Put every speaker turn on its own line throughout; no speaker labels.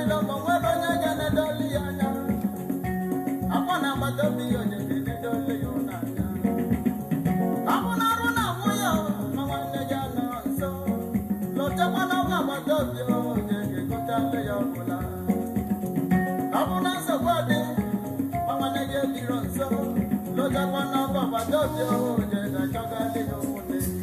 Ilo ma nwere onye ga-enedoli ya anya. Akwa na agbata obi ya, onye ga-enedoli ya ụlọ anya. Ọ bụ na arụ na nwunye ma nwanne ya nọ nso, lọtekwa n'ọgwa agbata obi, onye ga-egotala ya ọbụla. Ọ bụ na nsogbu dị ma nwanne ya ebiro nso, lọtekwa n'ọgwa agbata obi, onye ga-achọgali ya ụmụnne gị.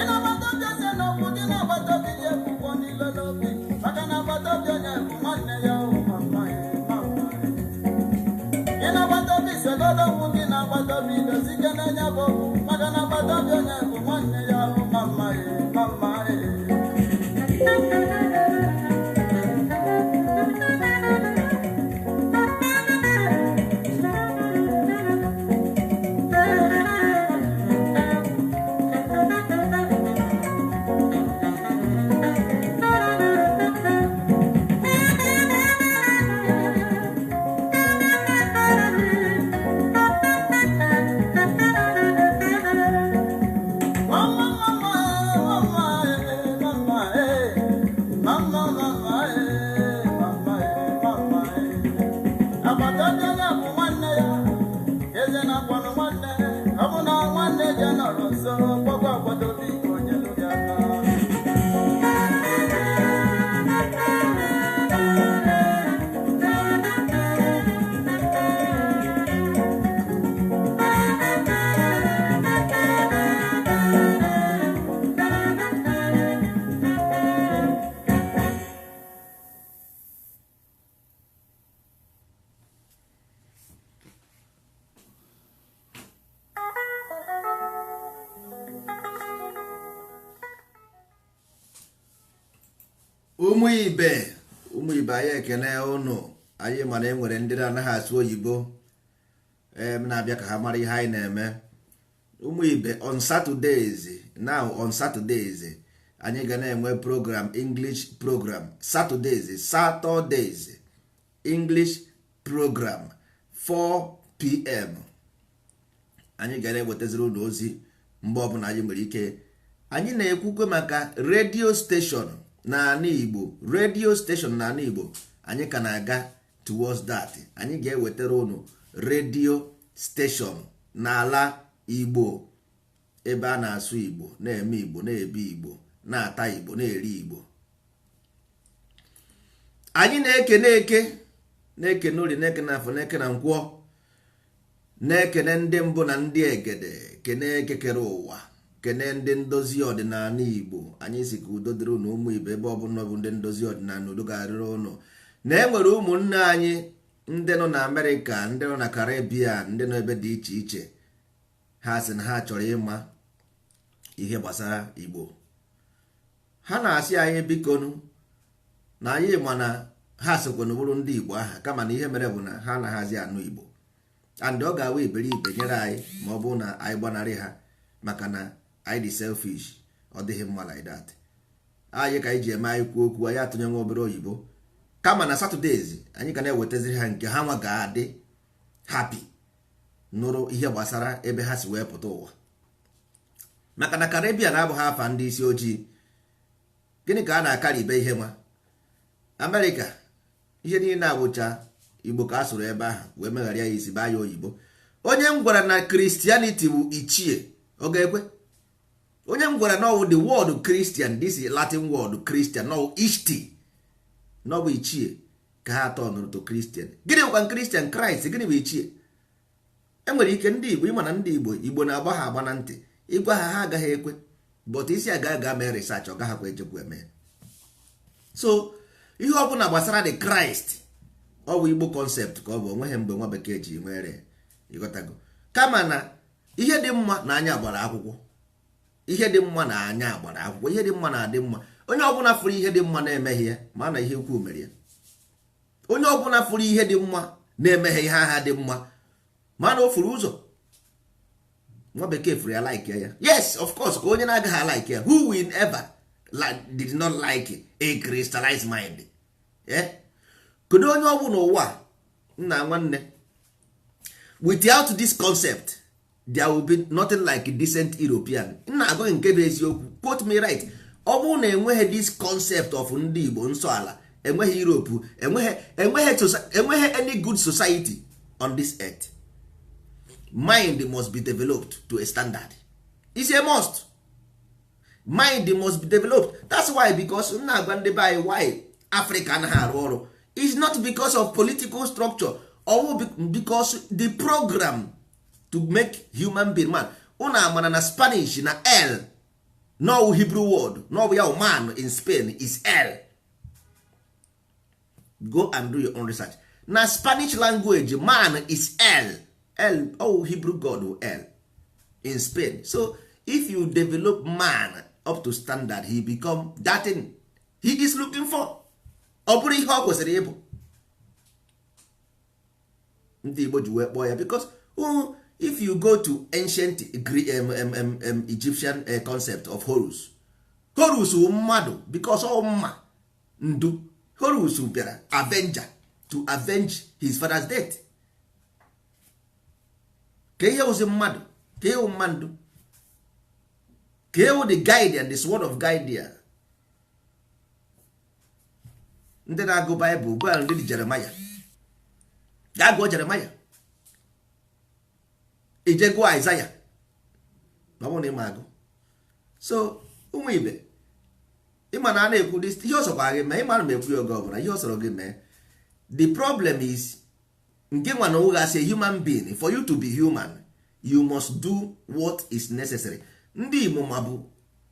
Na agbata obi ese n'okwu gị na agbata obi ya ekwukwo n'ilo n'obi, maka na agbata obi onye bụ nwanne ya. O mama e, mama e. Gị na agbata obi segodo okwu, gị na agbata obi dozike n'anya bụ okwu, maka na agbata obi onye bụ nwanne ya. O mama e, mama e. Mama, mama, mama, eh, mama, eh. Mama, mama, eh, mama, eh, mama, eh. Agbata obi onye bụ nwanne ya, eze na-akpọnụ nwanne. Ọ bụ na nwanne ya nọrọ nso, kpọkwa agbata obi ka onye lụ ya aka.
Ụmụ ibe, ụmụ ibe, anyị ekene ụnụ. Anyị mana e nwere ndị na-anaghị asụ oyibo em na-abịa ka ha mara ihe anyị na-eme. Ụmụ ibe, on Saturdays now, on Saturdays, anyị ga na-enwe program, English program, Saturdays, Saturdays English program, 4 p.m. Anyị ga na-ewetaziri ụlọ ozi mgbe ọbụla anyị nwere ike. Anyị na-ekwukwe maka radio station n'ala Igbo, radio station n'ala Igbo. Anyị ka na-aga towards that. Anyị ga-ewetara ụnụ radio station n'ala Igbo, ebe a na-asụ Igbo, na-eme Igbo, na-ebi Igbo, na-ata Igbo, na-eri Igbo. Anyị na-ekene eke, na-ekene orie, na-ekene afọ, na-ekene nkwọ, na-ekene ndị mbụ na ndị egede, kene ekekere ụwa, kene ndị ndozi ọdịnala Igbo. Anyị si ka udo dịrị ụnụ. Ụmụ ibe, ebe ọbụla bụ ndị ndozi ọdịnala, udo ga-arịrị ụnụ. Na e nwere ụmụnne anyị ndị nọ na Amerịka, ndị nọ na Caribbean, ndị nọ ebe dị iche iche. Ha sị na ha chọrọ ịma ihe gbasara Igbo. Ha na-asị anyị bikonu, na anyị ma na ha sokwana bụrụ ndị Igbo aha, kama na ihe mere bụ na ha anaghịzi anụ Igbo, and ọ ga-awa iberibe nyere anyị ma ọ bụrụ na anyị gbanarị ha maka na anyị dị selfish. Ọ dịghị mma like that. Anyị ka anyị ji eme, anyị kwuo okwu, anyị atụnye nwa obere oyibo. Kama na Saturdays, anyị ga na-ewetaziri ha nke ha nwa ga-adị happy nụrụ ihe gbasara ebe ha si wee pụta ụwa, maka na Caribbean abụghị afa ndị isi ojii. Gịnị ka a na-akaribe ihe nwa Amerịka? Ihe niile abụcha Igbo ka a sụrụ ebe ahụ wee megharịa ya isi baa ya oyibo. Onye m gwara na Christianity bụ ichie, ọ ga-ekwe? Onye m gwara na ọwụ the word Christian, this is Latin word Christian, no ishti, na ọ bụ ichie ka ha atọ nụrụ to Christian. Gịnị bụkwa Christian? Christ. Gịnị bụ ichie? Enwere ike ndị Igbo, ịma na ndị Igbo, Igbo na-agba ha agba na ntị. Ịgwa ha, ha agaghị ekwe, but isi aga aga mee research, ọ gaghakwa ejekwa eme. So ihe ọbụla gbasara the Christ, ọ bụ Igbo concept ka ọ bụ. Onweghị mgbe nwa bekee ji nwere ịghọtago. Kama na ihe dị mma na anya gbara akwụkwọ, ihe dị mma na anya gbara akwụkwọ, ihe dị mma na-adị mma. Onye ọbụla fụrụ ihe dị mma na-emeghe ya, ma na ihe ukwu mere ya. Onye ọbụla fụrụ ihe dị mma na-emeghe ihe agha dị mma, mana o furu ụzọ. Nwa bekee furu ya, like ya. Yes, of course, ka onye na-agaghị like ya? Who will ever like, did not like a crystallized mind, eh? Kedu onye ọ bụ n'ụwa nna nwanne? Without this concept, there will be nothing like decent European. Nna, agụghị nke bụ eziokwu. Quote me right. Ọ bụrụ na enweghị this concept of ndị Igbo, nsọ ala Enweghị Europe, enweghị any good society on this earth. Mind must be developed to a standard. Is a must. Mind must be developed. That's why, because m na-agwa ndị be anyị, why Africa anaghị arụ ọrụ is not because of political structure or because the program to make human being man. Unu amara na Spanish na El no Hebrew word no ya man in Spain is El. Go and do your own research. Na Spanish language, man is El. El, oh, Hebrew god El in Spain. So if you develop man up to standard, he become that thing he is looking for. Ọ bụrụ ihe ọ kwesịrị ịbụ, ndị Igbo ji wee kpọọ ya, because oh, if you go to ancient Egyptian concept of Horus, Horus wụ mmadụ, because ọ mma ndu. Horus bịara avenger, to avenge his father's death. Ka ihe wụzi mmadụ, ka ihe wụ mmadụ, ka ihe wụ the guardian, the sword of guardian. Ndị na-agụ Bible, go and read Jeremiah. Gaa gụọ Jeremiah, ije gụọ Isaiah, ma ọ bụrụ na ịma agụ. So ụmụ ibe, ịma na a na-ekwu this, ihe ọ sọkwa gị mee, ịma na m ekwu ya oge ọbụla, ihe ọ sọrọ gị mee. The problem is nke nwa na ụgha. As a human being, for you to be human, you must do what is necessary. Ndị Igbo ma bụ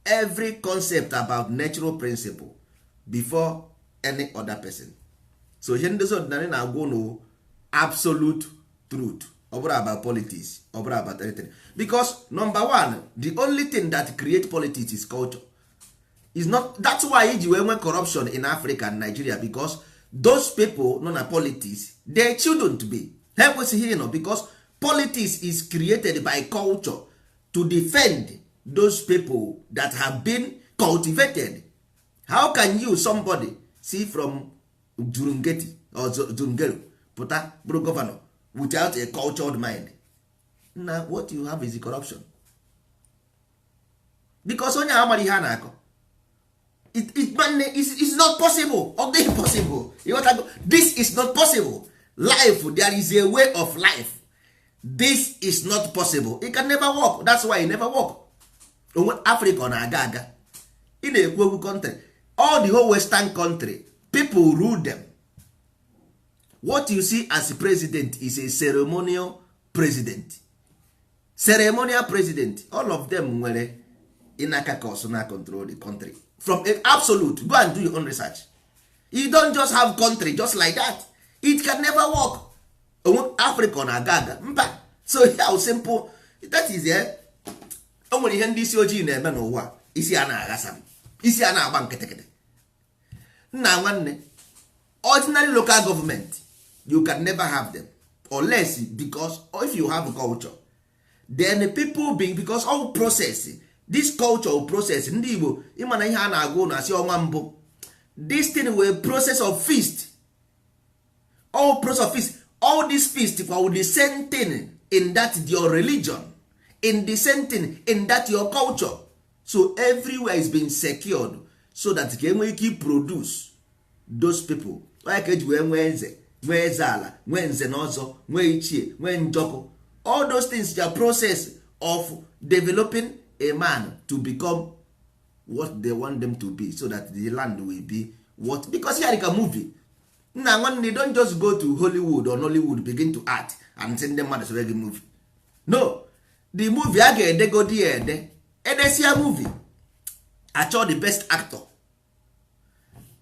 every concept about natural principle before any other person. So ihe ndozi ọdịnala na-agwa unu, absolute truth. Ọ bụrụ about politics, ọ bụrụ about anything, because number one, the only thing that create politics is culture. Is not that's why iji wee nwee corruption in Africa and Nigeria, because those people nọ na politics, they shouldn't be, ha ekwesịghị ịnọ, because politics is created by culture to defend those people that have been cultivated. How can you, somebody see from Jurungeti or Zungeru, pụta bụrụ governor without a cultured mind? Na what you have is corruption, because onye a mara ihe a na-akọ. It, it's not possible. Ọ dịghị possible. Ịghọtago? This is not possible. Life, there is a way of life. This is not possible. It can never work. That's why it never work. Onwe Africa ọ na-aga aga. Ị na-ekwu okwu country, all the whole western country, people rule them. What you see as president is a ceremonial president, ceremonial president. All of them nwere inaka cause na control the country from a absolute. Go and do your own research. You don't just have country just like that. It can never work. Onwe Africa ọ na-aga aga? Mba. So how simple that is, eh? O nwere ihe ndị isi ojii na-eme n'ụwa, isi a na-aghasa m, isi a na-agba nkịtịkịtị. Nna nwanne, ordinary local government, you can never have them unless, because if you have culture, then people be, because all process, this culture process. Ndị Igbo, ịma na ihe a na-agụ na asị ọnwa mbụ, this thing were process of feast, all process of feast. All this feast kwa the same thing in that your religion, in the same thing in that your culture. So everywhere is being secured so that ka enwee ike produce those people. Onye ka eji wee nwee eze, nwee eze ala, nwee nze na ọzọ, nwee ichie, nwee njọkụ? All those things are process of developing a man to become what they want them to be, so that the land will be what, because here ka movie. Nna nwanne, don't just go to Hollywood or Nollywood, begin to act and send ndị mmadụ soro gị movie. No, the movie a ga-edegodi ya ede, edesia movie, achọ the best actor,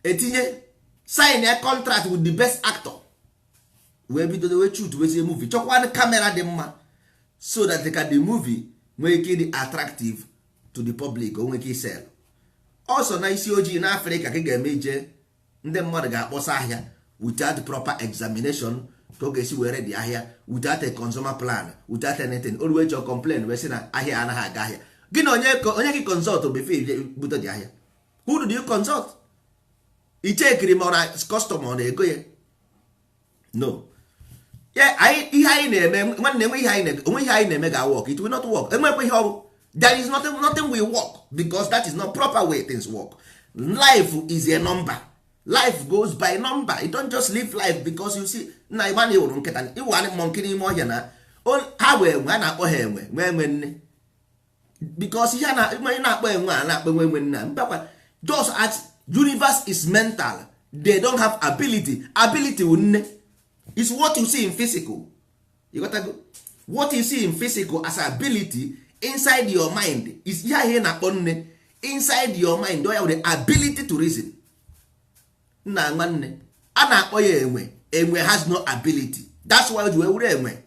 etinye, sign a contract with the best actor, wee bido wee shoot wezie movie, chọkwa camera dị mma, so that ka the movie nwee ike ịdị attractive to the public, o nwee ike sell. Ọsọ na isi ojii na Afrịka ka ị ga-eme ije, ndị mmadụ ga-akpọsa ahịa without proper examination, ka ọ ga-esi were dị ahịa without a consumer plan, without anything. O ruwe chọ complain, wee sị na ahịa anaghị aga ahịa. Gị na onye, onye gị consult before ije bute dị ahịa? Who did you consult? Ichekiri ma ọ na customer ọ na-ego ya? No. Ihe anyị na-eme, nwanne, enwe ihe anyị na onwe ihe anyị na-eme ga-work. It will not work. Enwekwa ihe ọ bụ, there is nothing, nothing will work, because that is not proper way things work. Life is a number. Life goes by number. You don't just live life because you see na ịgba na ịwụrụ nkịta, ịwụ monkey n'ime ọhịa na ha wee enwe a na-akpọ ha enwe nwee enwe nne, because ihe na-akpọ enwe a na-akpọ enwe enwe nne mbakwa. Just as universe is mental, they don't have ability. Ability wụ nne, is what you see in physical. You got to go. What you see in physical as ability inside your mind is ihe ahụ ị na-akpọ nne inside your mind. Ya the ability to reason. Nna nwanne, a na-akpọ ya enwe. Enwe has no ability. That's why o ji wee were enwe.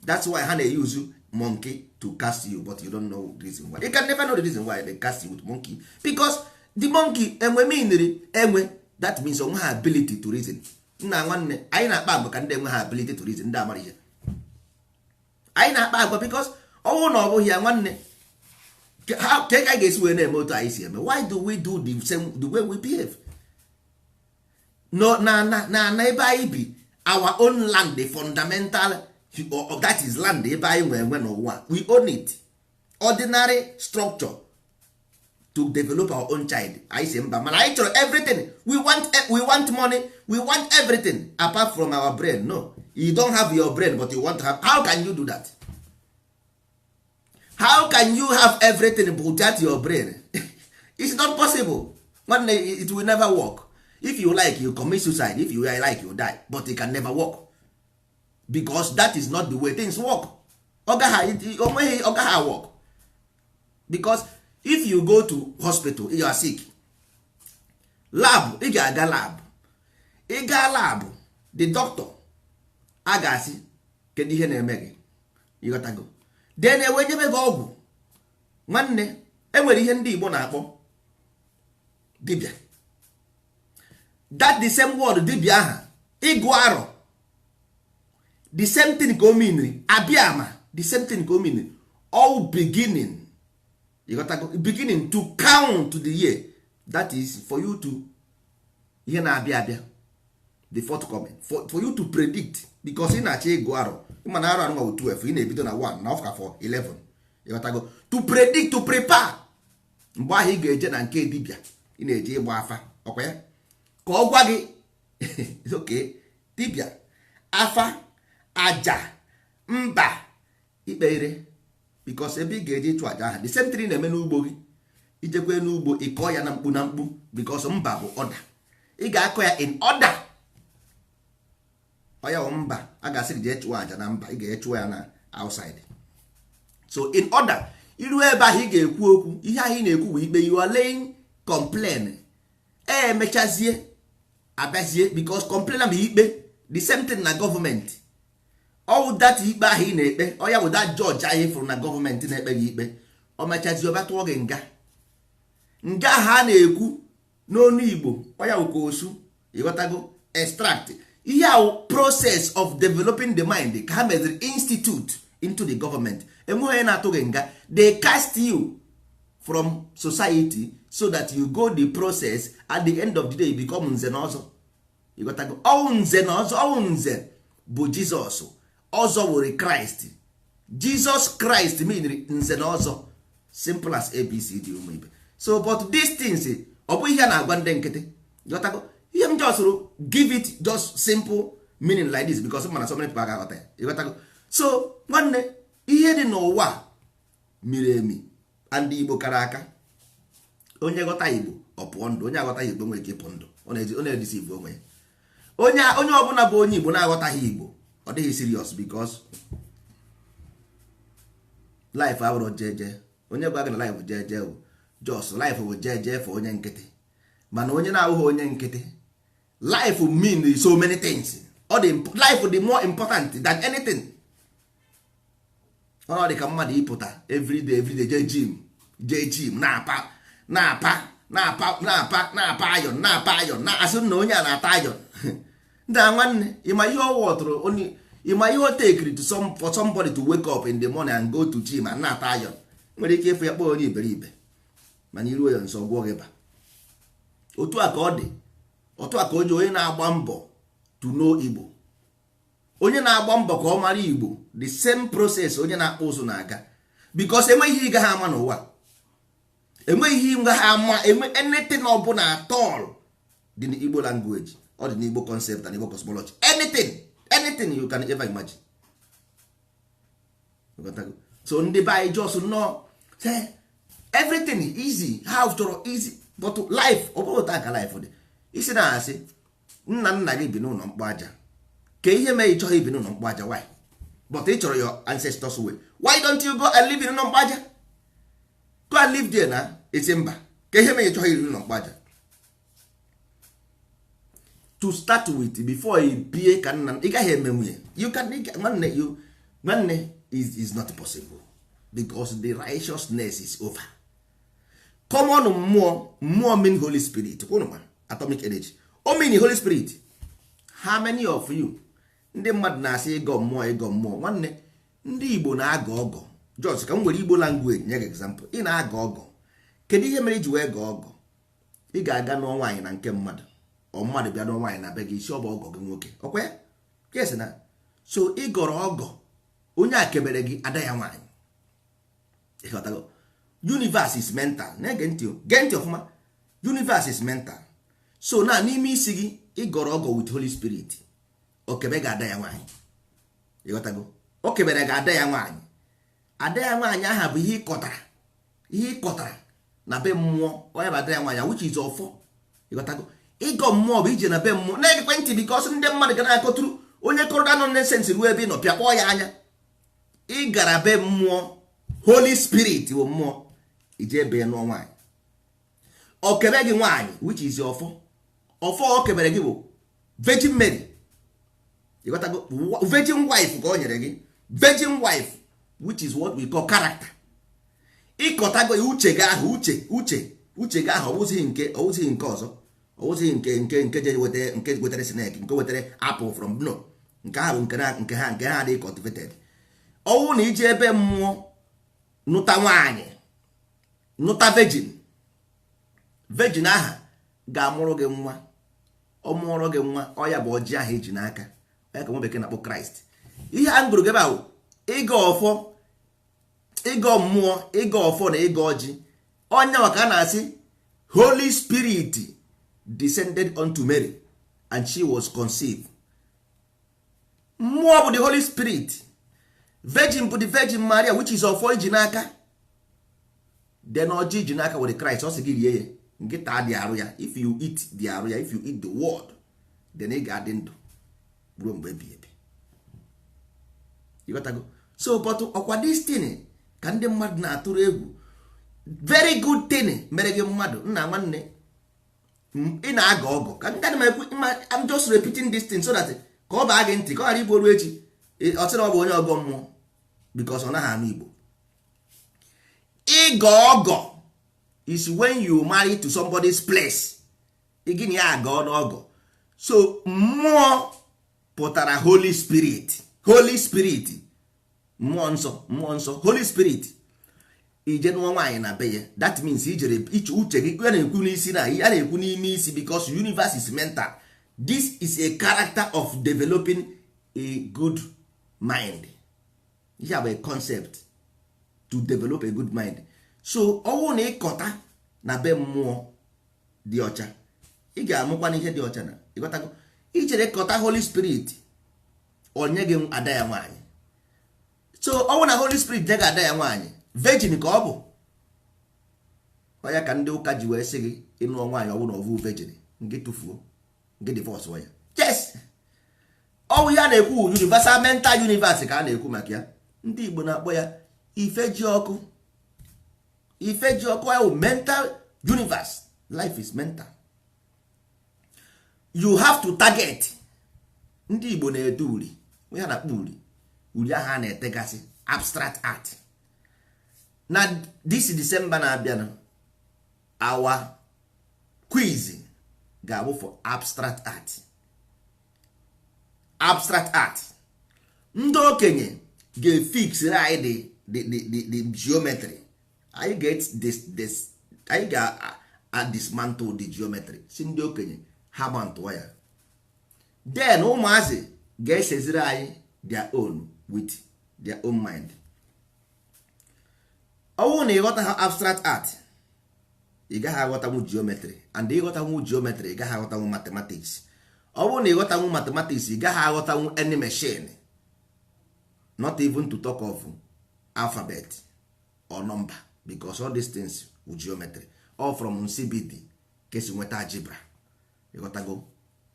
That's why ha na-use monkey to cast you, but you don't know the reason why. You can never know the reason why they cast you with monkey, because the monkey, enwe meaniri enwe. That means onwe ha ability to reason. Nna nwanne, anyị na-akpa agwa ka ndị enwe ha ability to reason, ndị amara ihe. Anyị na-akpa agwa because ọnwụ na ọ bụghị ya, nwanne, ka ka anyị ga-esi wee na-eme otu anyị si eme? Why do we do the same, the way we behave? No, na ebe anyị bi, our own land, the fundamental of that is land ebe anyị nwe enwe n'ụwa. We own it. Ordinary structure to develop our own child, anyị si mba, mana anyị chọrọ everything. We want money, we want everything apart from our brain. No, you don't have your brain, but you want to have. How can you do that? How can you have everything without your brain? It's not possible, nwanne. It will never work. If you like, you commit suicide. If you like, you die, but it can never work, because that is not the way things work. Ọ gaghị, onweghị, ọ gaghị work, because if you go to hospital, you are sick, lab, ị ga-aga lab. Ị gaa lab, the doctor a ga-asị, "Kedu ihe na-eme gị?" Ịghọtago? Then ewe nyebe gị ọgwụ. Nwanne, enwere ihe ndị Igbo na-akpọ dibịa. That the same word dibịa aha, ịgụ arọ, the same thing ka o meanri. Abịa ama, the same thing ka o meanri. All beginning, ịghọtago? Beginning to count the year, that is for you to ihe na-abịa abịa, the forthcoming, for you to predict, because ị na-achọ ịgụ arọ. Ịma na arọ anụnwa bụ 12, ị na-ebido na 1 na ọfka for 11. Ịghọtago? To predict, to prepare. Mgbe ahụ ị ga-eje na nke dibịa, ị na-eje ịgba afa, ọkwa ya ka ọ gwa gị. Okay, dibịa afa, aja mba, ikpe ire, because ebe ị ga-eje ịchụ aja ahụ, the same thing ị na-eme n'ugbo gị. Ijekwe n'ugbo, ịkọ ya na mkpu na mkpu, because mba bụ order. Ị ga-akọ ya in order. Ọya bụ mba a ga-asị gị jee chụọ aja na mba, ị ga-echụọ ya na outside. So in order iru ebe ahụ ị ga-ekwu okwu, ihe ahụ ị na-ekwu bụ ikpe. You are laying complain. Emechazie, abịazie, because complain bụ ikpe. The same thing na gọọmenti. All that ikpe ahụ ị na-ekpe, ọ ya bụ that judge ahụ ịfụrụ na gọọmenti na-ekpe gị ikpe. O mechazie, ọbịa tụọ gị nga. Nga ahụ a na-ekwu n'onu Igbo, ọ ya bụ ka osu. Ịghọtago? Extract ihe ahụ, process of developing the mind, ka ha meziri institute into the government. Enweghị onye na-atụ gị nga. They cast you from society so that you go the process. At the end of the day, you become nze na ọzọ. Ịghọtago? Ọwụ nze na ọzọ. Ọwụ nze bụ Jizọs, ọzọ were Kraịst. Jesus Christ mean nze na ọzọ. Simple as ABCD, ụmụ ibe. So but these things, ọ bụ ihe a na-agwa ndị nkịtị. Ịghọtago? Ihe m just give it just simple meaning like this, because mana so many people aga-aghọta ya. Ịghọtago? So nwanne, ihe dị n'ụwa miri emi, and Igbo kara aka. Onye ghọta Igbo, ọ pụọ ndụ. Onye aghọtaghị Igbo nwere ike ịpụ ndụ. Ọ na-edeceive onwe ya. Onye ọbụla bụ onye Igbo na-aghọtaghị Igbo, ọ dịghị serious, because life abụrụ jeje. Onye gwa gị na life jeje bụ just life bụ jeje for onye nkịtị, mana onye na-abụghị onye nkịtị, life mean so many things. Ọ dị life dị more important than anything. Ọ dị ka mmadụ ịpụta everyday, everyday jee gym, jee gym, na-apa, na-apa, na-apa, na-apa, na-apa iron, na-apa iron, na-asị na onye a na-ata iron. Ndị a, nwanne, ịma ihe ọ wọtụrụ onye? Ịma ihe o tekiri to some, for somebody to wake up in the morning and go to gym and na-ata iron? Nwere ike ịfụ ya, kpọọ onye iberibe, mana iruo ya nso, gwụọ gị ba. Otu a ka ọ dị. Otu a ka onye na-agba mbọ to know Igbo, onye na-agba mbọ ka ọ mara Igbo, the same process onye na-akpụ ụzụ na-aga, because enweghị ihe ị gaghị ama n'ụwa. Enweghị ihe ị gaghị ama, enwe anything ọbụla at all. Dị n'Igbo language, ọ dị n'Igbo concept and Igbo cosmology. Anything, anything you can ever imagine. So ndị be anyị just nọ say everything easy, ha chọrọ easy, but life, ọ bụrụ otu ka life dị, isi na-asị nna nna gị bi n'ụlọ mkpọ aja, ka ihe mee ị chọghị ibi n'ụlọ mkpọ aja? Why? But ị chọrọ your ancestors way. Why don't you go and live in ụlọ mkpọ aja? Go and live there. Na esi mba, ka ihe mee ị chọghị ibi n'ụlọ mkpọ aja to start with? Before ị bie ka nna, ị gaghị eme nwunye. You can, nwanne, you, nwanne, is not possible because the righteousness is over. Common mmụọ, mmụọ mean Holy Spirit. Kwụnụ ma atomic energy, o mean Holy Spirit. How many of you, ndị mmadụ na-asị ịgọ mmụọ, ịgọ mmụọ? Nwanne, ndị Igbo na-agọ ọgọ. Just ka m were Igbo language nye gị example. Ị na-agọ ọgọ, kedu ihe mere iji wee gọọ ọgọ? Ị ga-aga nụọ nwaanyị na nke mmadụ, ọ mmadụ bịa nụọ nwaanyị na be gị, isi ọ bụ ọgọ gị nwoke, ọkwa ya? Yes na. So ị gọrọ ọgọ, onye a kebere gị ada ya nwaanyị. Ịghọtago? Universe is mental. Na-ege ntị, gee ntị ọfụma. Universe is mental. So na n'ime isi gị, ịgọrọ ọgọ with Holy Spirit, okebe gị ada ya nwaanyị. Ịghọtago? O kebere gị ada ya nwaanyị. Ada ya nwaanyị aha bụ ihe ịkọtara, ihe ịkọtara na be mmụọ, onye bụ ada ya nwaanyị, which is ọfọ. Ịghọtago? Ịgọ mmụọ bụ ije na be mmụọ. Na-egekwe ntị, because ndị mmadụ ga na-akọtụrụ onye kọrọ nonsense ruo ebe ị nọ, pịakpọọ ya anya. Ị gara be mmụọ, Holy Spirit bụ mmụọ, ije ebe ya nụọ nwaanyị, o kebe gị nwaanyị, which is ọfọ. Ọfọ o kebere gị bụ Virgin Mary. Ịghọtago? Virgin wife ka o nyere gị, virgin wife, which is what we call character. Ịkọtago uche gị ahụ, uche, uche, uche gị ahụ, ọwụzighị nke, ọwụzighị nke ọzọ, ọwụzighị nke nke je weta, nke wetara snake, nke wetara apple from, no, nke ahụ bụ nke na nke ha, nke ha adịghị cultivated. Ọwụ na ije ebe mmụọ nụta nwaanyị, nụta virgin, virgin aha ga-amụrụ gị nwa. Ọ mụọrọ gị nwa, ọ ya bụ ọjị ahụ eji n'aka ya ka nwa bekee na-akpọ Kraịst. Ihe a ngụrụ gị ebe ahụ, ịga ọfọ, ịgọ mmụọ, ịgọ ọfọ na ịgọ ọjị, onye maka a na-asị Holy Spirit descended unto Mary and she was conceived. Mmụọ bụ the Holy Spirit, virgin bụ the Virgin Maria, which is ọfọ iji n'aka. Then ọjị iji n'aka were Christ. Ọ sị gị rie ya, nkịta dị arụ ya. If you eat the arụ ya, if you eat the word, then ị ga-adị ndụ ruo mgbe ebighị ebi. Ịghọtago? So but ọkwa this thing ka ndị mmadụ na-atụrụ egwu. Very good thing mere gị mmadụ. Nna, nwanne, ị na-agọ ọgọ ka ndị m ekwu. I'm just repeating this thing so that ka ọ baa gị ntị, ka ọ ghara ịbụ oru echi ọ sị na ọ bụ onye ọgọ mmụọ because ọ naghị anụ Igbo. Ịgọ ọgọ is when you marry to somebody's place. Gịnị ya agọ n'ọgọ? So mmụọ pụtara Holy Spirit, Holy Spirit, mmụọ nsọ, mmụọ nsọ, Holy Spirit. Ije nụọ nwaanyị na be ya, that means ijere iche uche gị ya na-ekwu n'isi na ya na-ekwu n'ime isi, because universe is mental. This is a character of developing a good mind. Ihe a bụ a concept to develop a good mind. So ọnwụ na ịkọta na be mmụọ dị ọcha, ị ga-amụkwa n'ihe dị ọcha na ịghọtago. Ijere kọta Holy Spirit, onye gị ada ya nwaanyị. So ọnwụ na Holy Spirit nye gị ada ya nwaanyị, virgin ka ọ bụ. Ọya ka ndị ụka ji wee sị gị, ịnụọ nwaanyị, ọ bụ na ọ bụ virgin, nke tụfuo, nke divorce ya. Yes, ọwụ ya na-ekwu universal mental universe ka a na-ekwu maka ya. Ndị Igbo na-akpọ ya ife ji ọkụ, ife ji ọkụ ahụ, mental universe. Life is mental. You have to target. Ndị Igbo na-ede uri, ya na-akpọ uri, uri ahụ a na-etegasị, abstract art. Na this December na-abịanụ, our quiz ga-abụ for abstract art, abstract art. Ndị okenye ga-efix anyị the geometry. Anyị ga this, anyị ga-dismantle the geometry, si ndị okenye ha mantụọ ya. Then ụmụazị ga-eseziri anyị their own with their own mind. Ọwụ na ịghọta ha abstract art, Ị gaghị aghọtanwu geometry, and ịghọtanwu geometry, ị gaghị aghọtanwu mathematics. Ọ bụrụ na ịghọtanwu mathematics, ị gaghị aghọtanwu any machine, not even to talk of alphabet or number, because all these things wụ geometry. All from nsibidi ka esi nweta algebra. Ịghọtago?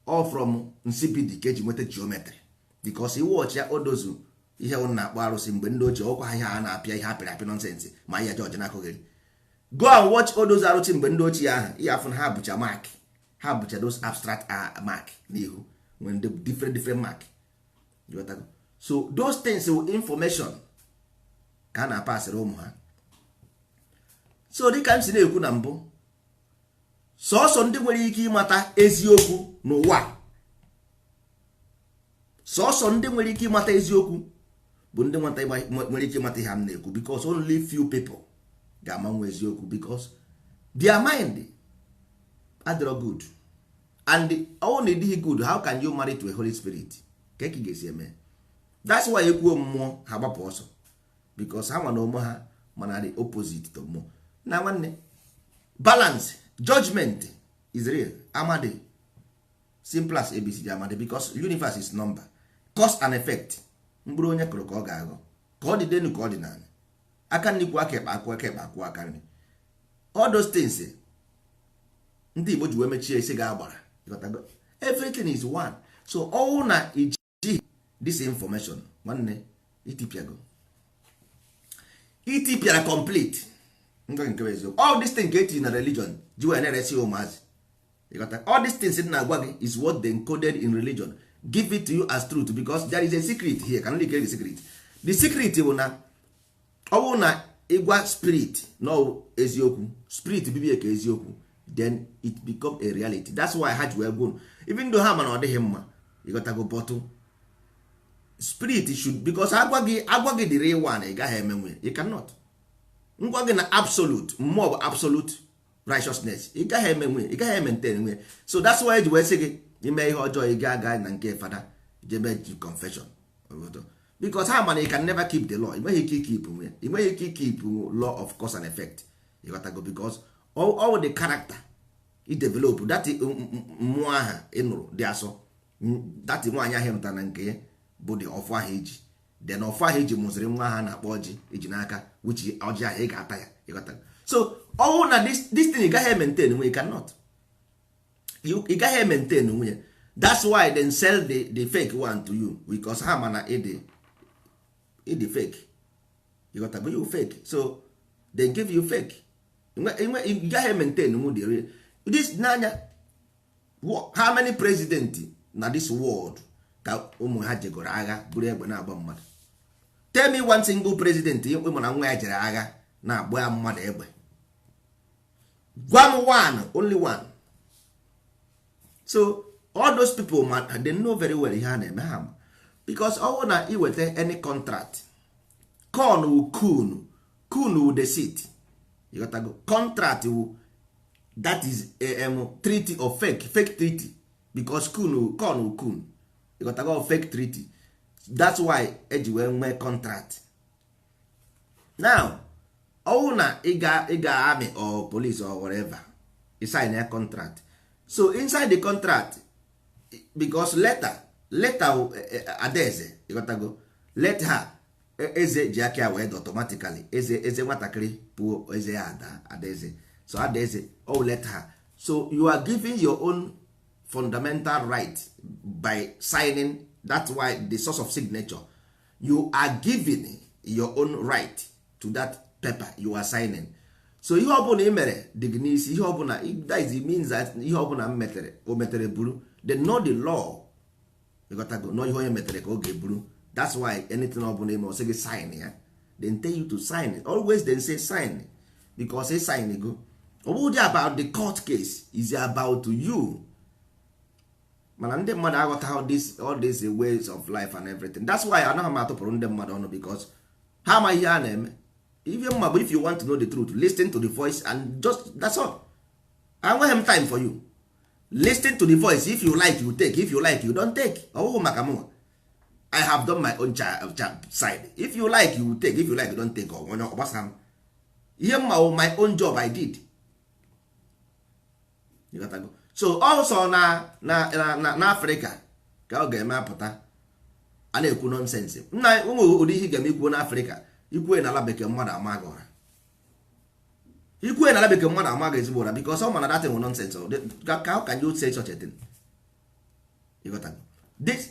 All from nsibidi ka eji nweta geometry, because iwọchi ya odozu ihe ọ na-akpọ arụsị mgbe ndị ochie ọkwa ha, ihe a na-apịa, ihe apịrị apị, nonsense. Ma ihe jọji na-akụghịrị, go and watch odozu arụsị mgbe ndị ochie ahụ, ihe afụ na ha bụcha mark, ha bụcha those abstract mark n'ihu nwere ndị different different mark. Ịghọtago? So those things wụ information ka a na-apasịrị ụmụ ha. So dịka m si na-ekwu na mbụ, sọọsọ ndị nwere ike ịmata eziokwu n'ụwa, sọọsọ ndị nwere ike ịmata eziokwu bụ ndị nwata nwere ike ịmata ihe m na-ekwu, because only few people ga-amanwu eziokwu, because their mind adịrọ good. And ọwụ na ịdịghị good, how can you marry to a Holy Spirit? Ka ị ga-esi eme? That's why ekwuo mmụọ, ha gbapụ ọsọ, because ha nwa na onwe ha mana the opposite to mmụọ. Na nwanne, balance, judgment is real. Amadi, simple as ABCD. Amadi, because universe is number, cause and effect. Mkpụrụ onye kụrụ ka ọ ga-aghọ, ka ọ dị denu, ka ọ dị n'ala. Aka nri kwụ aka ekpe, akwụ aka ekpe akwụ aka nri. All those things ndị Igbo ji wee mechie isi ga-agbara. Ịghọtago? Everything is one. So ọwụ na ijighị this information, nwanne, itipịago, itipịara complete. Ngwa, nke bụ eziokwu, all this thing ka etinye na religion ji wee na-eresi ụmụazị. Ịghọta? All these things na-agwa gị is what they encoded in religion, give it to you as truth, because there is a secret here. Can only the secret, the secret bụ na ọ bụrụ na ịgwa spirit na eziokwu, spirit bibie ka eziokwu, then it become a reality. That's why ha ji wee gwụ, even though ha mana ọ dịghị mma. Ịghọtago? But spirit should, because agwa gị the real one, ị gaghị eme nwunye. You cannot. Ngwa gị na absolute mmụọ bụ absolute righteousness, ị gaghị eme nwunye, ị gaghị maintain nwunye. So that's why eji wee sị gị ime ihe ọjọọ, ị ga-aga na nke fada jebe confession, because ha mana you can never keep the law. Ị nweghị ike keep nwunye, ị nweghị ike keep law of cause and effect. Ịghọtago? Because all the character i develop, that mmụọ ahụ ị nụrụ dị asọ, that nwaanyị ahụ ịmụtara na nke ya bụ the ọfọ ahụ iji, then ọfọ ahụ iji mụziri nwa ahụ na-akpọ ọjị iji n'aka, which ọjị ahụ ị ga-ata ya. Ịghọtago? So ọwụ na this thing, ị gaghị maintain nwunye. You cannot, ị gaghị maintain nwunye. That's why they sell the fake one to you, because ha mana ịdị fake. Ịghọtago? You fake, so they give you fake. Ị gaghị maintain nwunye the real. This n'anya, how many president na this world ka ụmụ ha jegoro agha buru egbe na-agba mmadụ? Tell me one single president ịmụ na nwa ya jere agha na-agba mmadụ egbe. Gwa m one, only one. So all those people ma, they know very well ihe a na-eme ha ma, because ọ bụrụ na iweta any contract, con wu kun, kun wu deceit. You got to go contract wu, that is a treaty of fake, fake treaty, because kun wu con, wu kun. You got to go fake treaty. That's why eji wee nwee contract. Now ọwụ na ịga army or police or whatever, you sign a contract. So inside the contract, because letter adaeze, ịghọtago, let her eze ji aka ya wee dị automatically eze, eze nwatakịrị pụọ, eze ya ada, adaeze. So adaeze, oh, let her. So you are giving your own fundamental right by signing. That's why the source of signature, you are giving your own right to that paper you are signing. So ihe ọbụla ị mere dị gị n'isi. Ihe ọbụla, that is, it means that ihe ọbụla m metere, o metere buru. Then know the law. Ịghọtago? Know ihe onye metere ka ọ ga-eburu. That's why anything ọbụla ime, ọ sị gị sign ya. Then tell you to sign it. Always then say sign, because ị sign go, ọ bụghị about the court case, is about you. Mana ndị mmadụ aghọtaghị this, all these ways of life and everything. That's why anaghị m atụpụrụ ndị mmadụ ọnụ, because ha ama ihe a na-eme. Ihe mma bụ, if you want to know the truth, listen to the voice and just, that's all. Enweghị m time for you. Listen to the voice. If you like, you take. If you like, you don't take. Ọ bụghị maka mụnwa. I have done my own side. If you like, you take. If you like, you don't take. Onye ọgbasa m, ihe mma wụ my own job I did. Ịghọtago? So also na Afrịka ka ọ ga-eme apụta a na-ekwu nonsense. Nna, ụmụ ụdị ihe ị ga-eme ikwuo n'Afrịka, ikwue n'ala bekee, mmadụ ama gị ụra. Ikwue n'ala bekee, mmadụ ama gị ezigbo ụra, because ọ ma na that thing nonsense. How can you say such a thing? Ịghọtago? This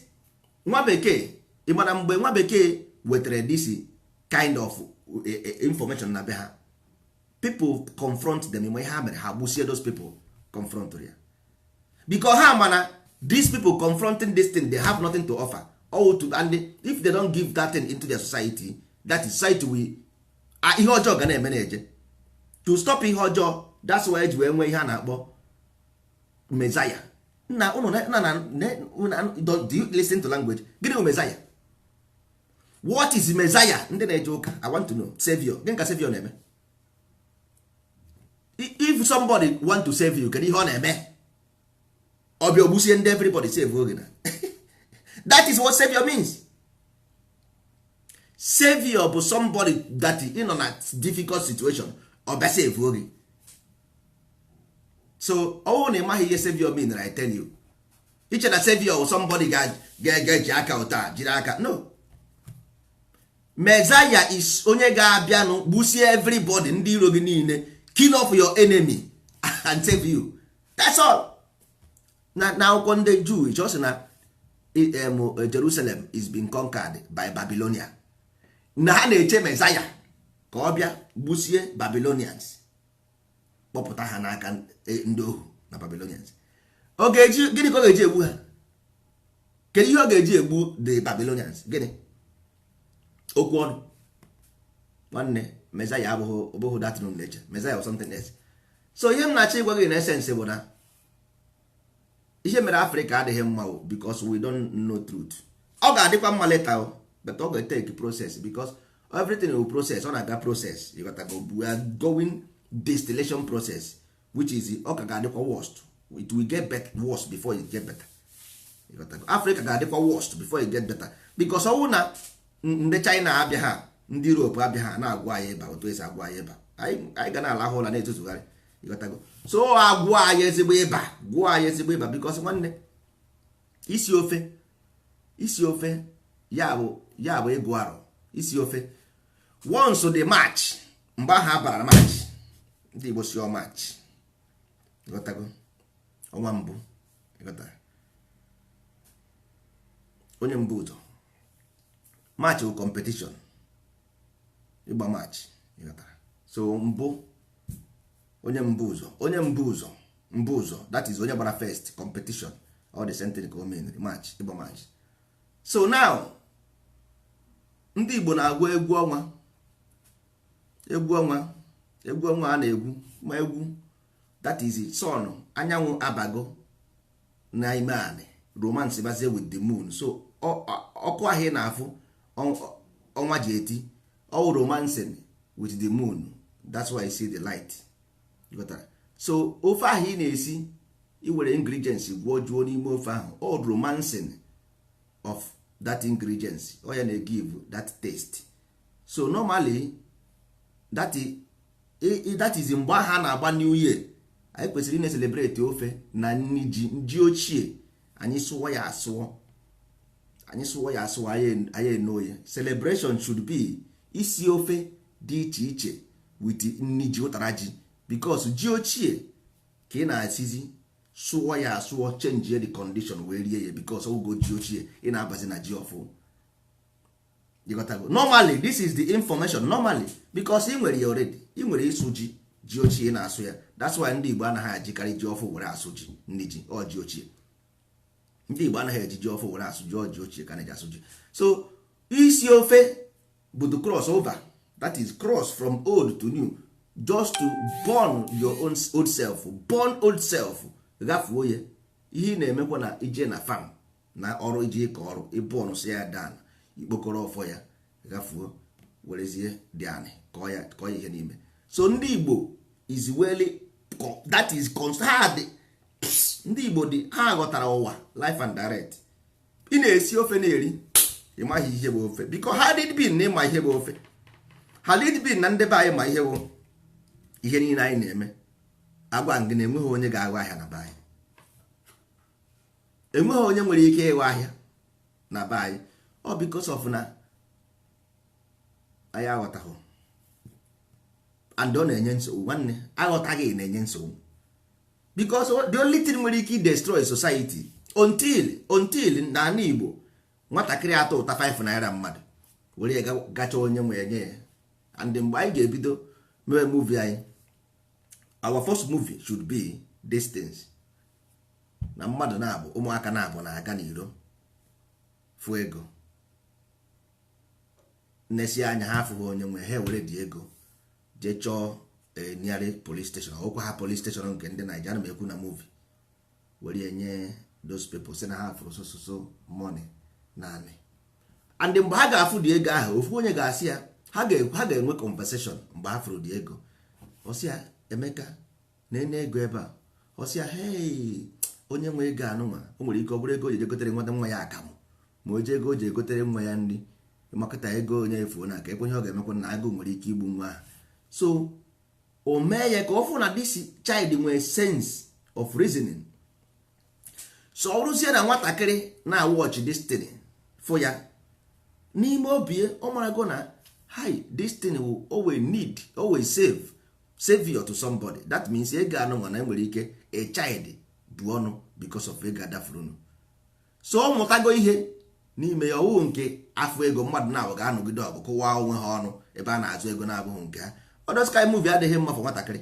nwa bekee, ị mara mgbe nwa bekee wetara this kind of information na be ha, people confront them. Ihe ha mere, ha gbusie those people confront ya, because ha mana these people confronting this thing, they have nothing to offer all to, and if they don't give that thing into their society, that is society will ihe ọjọọ ga na-eme na-eje to stop ihe ọjọọ. That's why eji wee nwee ihe a na-akpọ Messiah. Nna unu na do you listen to language? Gịnị bụ Messiah? What is Messiah? Ndị na-eje ụka, I want to know. Savior, gịnị ka savior na-eme? If somebody want to save you, kedu ihe ọ na-eme? Ọbịa ogbusie ndị everybody save oge na that is what savior means. Savior bụ somebody that ị nọ na difficult situation, ọ bịa save oge. So ọwụ na ị maghị ihe savior mean, I tell you, iche na savior bụ somebody ga-eji aka ụta jiri aka. No, Messiah is onye ga-abịanụ gbusie everybody, ndị iro gị niile, kill off your enemy and save you. That's all. Na akwụkwọ ndị Jew, just na Jerusalem is being conquered by Babylonia, na ha na-eche Messiah ka ọ bịa gbusie Babylonians, kpọpụta ha n'aka ndị ohu na Babylonians. Ọ ga-eji gịnị ka ọ ga-eji egbu ha? Kedu ihe ọ ga-eji egbu the Babylonians? Gịnị? Okwu ọnụ. Nwanne, Messiah abụghị ọbụghị that nature. Messiah or something else. So ihe m na-achọ ịgwa gị na essence bụ na ihe mere Afrịka adịghị mma o because we don't know truth. Ọ ga-adịkwa mma later o, but ọ ga-take process, because everything will process, ọ na-aga process. You got to go, we are going distillation process, which is ọ ka ga-adịkwa worst. It will get better, worse before it get better. You got to go. Africa ga-adịkwa worst before it get better, because ọwụ na ndị China abịa, ha ndị Europe abịa, ha na-agwụ anyị ịba otu esi agwụ anyị ịba, anyị ga na-alahụ ụla na-etuzugharị. Ịghọtago? So agwụ anyị ezigbo ịba, gwụọ anyị ezigbo ịba, because nwanne, isi ofe, isi ofe ya bụ ịgụ arọ isi ofe. Once the March, mgbe ahụ a bara March, ndị Igbo si ọ March. Ịghọtago? Ọnwa mbụ. Ịghọtara? Onye mbụ ụzọ March bụ competition, ịgba March. Ịghọtara? So mbụ, onye mbụ ụzọ, onye mbụ ụzọ, mbụ ụzọ, that is onye gbara first competition. All the same thing ka o meniri March, ịgba March. So now ndị Igbo na-agụ egwu ọnwa, egwu ọnwa, egwu ọnwa a na-egwu ma egwu, that is sun, anyanwụ abago n'ime anị, romance bazie with the moon. So ọkụ ahụ ị na-afụ ọnwa ji eti, all romancing with the moon. That's why you see the light. Ghọtara? So ofe ahụ ị na-esi, i were ingredients gwuo juo n'ime ofe ahụ, all romancing of that ingredients, ọ ya na-give that taste. So normally that is mgbe ahụ a na-agba New Year, anyị kwesịrị ị na-celebrate ofe na nri ji, ji ochie. Anyị sụọ ya asụọ, anyị sụọ ya asụọ, anyị eno ya. Celebration should be isi ofe dị iche iche with nri ji, ụtara ji, because ji ochie ka ị na-asizi, sụọ ya asụọ, change the condition wee rie ya, because ogo ji ochie ị na-abazi na ji ọfụ. You got to go. Normally this is the information normally, because ị nwere ya already, ị nwere ịsụ ji, ji ochie ị na-asụ ya. That's why ndị Igbo anaghị ajikarị ji ọfụ were asụ ji, nri ji, ọ ji ochie. Ndị Igbo anaghị eji ji ọfụ were asụ ji, ọ ji ochie ka na-eji asụ ji. So isi ofe bụ the cross over, that is cross from old to new, just to burn your own old self, burn old self, ghafuo ya. Ihe ị na-emekwa na ije na farm na ọrụ, ije ịkọ ọrụ, ịbọnụ si ya dan ikpokọrọ ọfọ ya, ghafuo, werezie dị anị kọọ ya, kọọ ya ihe n'ime. So ndị Igbo is well, that is ha dị, ndị Igbo dị, ha ghọtara ụwa life and direct. Ị na-esi ofe na-eri, ị maghị ihe bụ ofe, biko ha did bin na ịma ihe bụ ofe. Ha did bin na ndị be anyị ma ihe bụ ihe niile anyị na-eme. Agwa gị na enweghị onye ga-aghọ ahịa na be anyị. Enweghị onye nwere ike ịghọ ahịa na be anyị. Ọ because of na anyị aghọtaghị, and ọ na-enye nsogbu. Nwanne, aghọtaghị na-enye nsogbu, because the only thing nwere ike destroy society, until n'ala Igbo, nwatakịrị atọ ụta 5 naira mmadụ were ya gacha onye nwe ya nye ya. And mgbe anyị ga-ebido mewe movie anyị, our first movie should be distance na mmadụ na-abụ, ụmụaka na-abụ na-aga n'iro fụ ego, nnesi anya ha afụghị onye nwe ha, were dị ego jee chọọ nearest police station, ọkwa ha police station nke ndị Naịjirịa na ekwu na movie, were nye those people, sị na ha fụrụ so so so money naanị. And mgbe ha ga-afụ dị ego ahụ, ofu onye ga-asị ya, ha ga-enwe conversation. Mgbe ha fụrụ dị ego, ọ sị ya, "Emeka, na-ene ego ebe a." Ọ sị ya, "Hey, onye nwe ego anụnwa, o nwere ike ọ bụrụ ego o ji egotere nwata nwa ya akamụ, ma o ji ego o ji egotere nwa ya nri, makọta ego onye efuo na ka ekwenye ọ ga-emekwa na agụụ nwere ike igbu nwa ahụ." So o mee ya ka ọ fụ na this child nwee sense of reasoning. So ọ rụzie na nwatakịrị na-watch destiny fụ ya n'ime obi, ọ marago na hi, this thing will always need, always save savior to somebody. That means ego anụnwa na enwere ike a child bụ ọnụ because of ego adafurunu. So ọ mụtago ihe n'ime ya. Ọwụ nke afọ ego mmadụ na-abụ ga-anọgide ọgụ kụwa onwe ha ọnụ ebe a na-azụ ego na-abụghị nke ha. Others kind movie adịghị mma for nwatakịrị.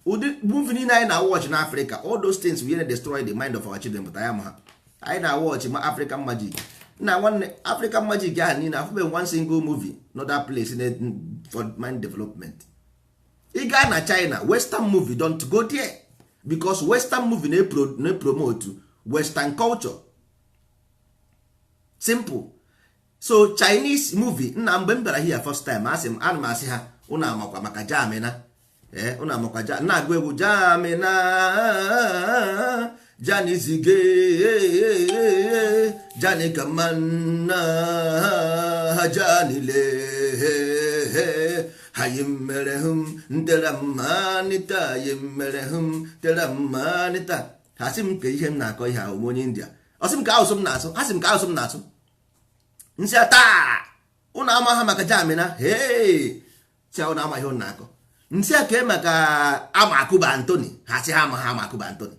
Ụdị movie niile anyị na-watch na Africa, all those things we destroy the mind of our children. But anyị ama ha, anyị na-watch ma African Magic na nwanne African Magic ahụ niile, afụbeghị one single movie no that place for mind development. Ị gaa na China, western movie, don't go there, because western movie na-promote western culture, simple. So Chinese movie nna, mgbe m bịara here first time, asị m, ana m asị ha, ụnụ amakwa maka Jamina? Ee, ụnụ amakwa na-agụ egwu Jamina, Jani zige Jani kamanna Jani le hayim mere hum ntera mmanita yim mere hum tera mmanita. Ha sị m ka ihe m na-akọ ihe ahụ, onye India. Ọ sị m ka asụsụ m na-asụ. Ha sị m ka asụsụ m na-asụ. Nsị taa, ụnụ ama ha maka Jamina? Hee, si ụnụ ama ihe ụnụ na-akọ. Nsị a kee maka Amakuba Antoni. Ha sị ha ama ha Amakuba Antoni.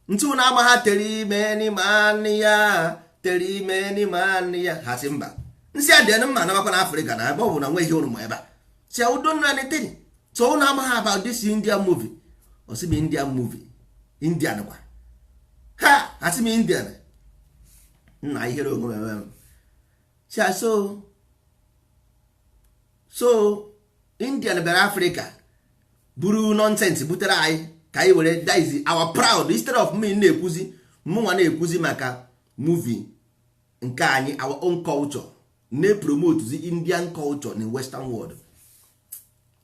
Ntị ụnụ ama ha tere ime n'ime anị ya, tere ime n'ime anị ya? Ha sị mba. Nsị a dị mma anabakwa na Afrịka na ebe ọ bụ na nwe ihe ụnụ ma ebe a si udo nna anything. So ụnụ ama ha about this Indian movie? Ọ sị m Indian movie, Indian kwa ha. Ha sị m Indian nna, ihere onwe m eme m. Si so Indian bịara Afrịka buru nonsense butere anyị ka anyị were. That is our proud. Instead of me na-ekwuzi, mụnwa na-ekwuzi maka movie nke anyị, our own culture, na-promote the Indian culture in western world.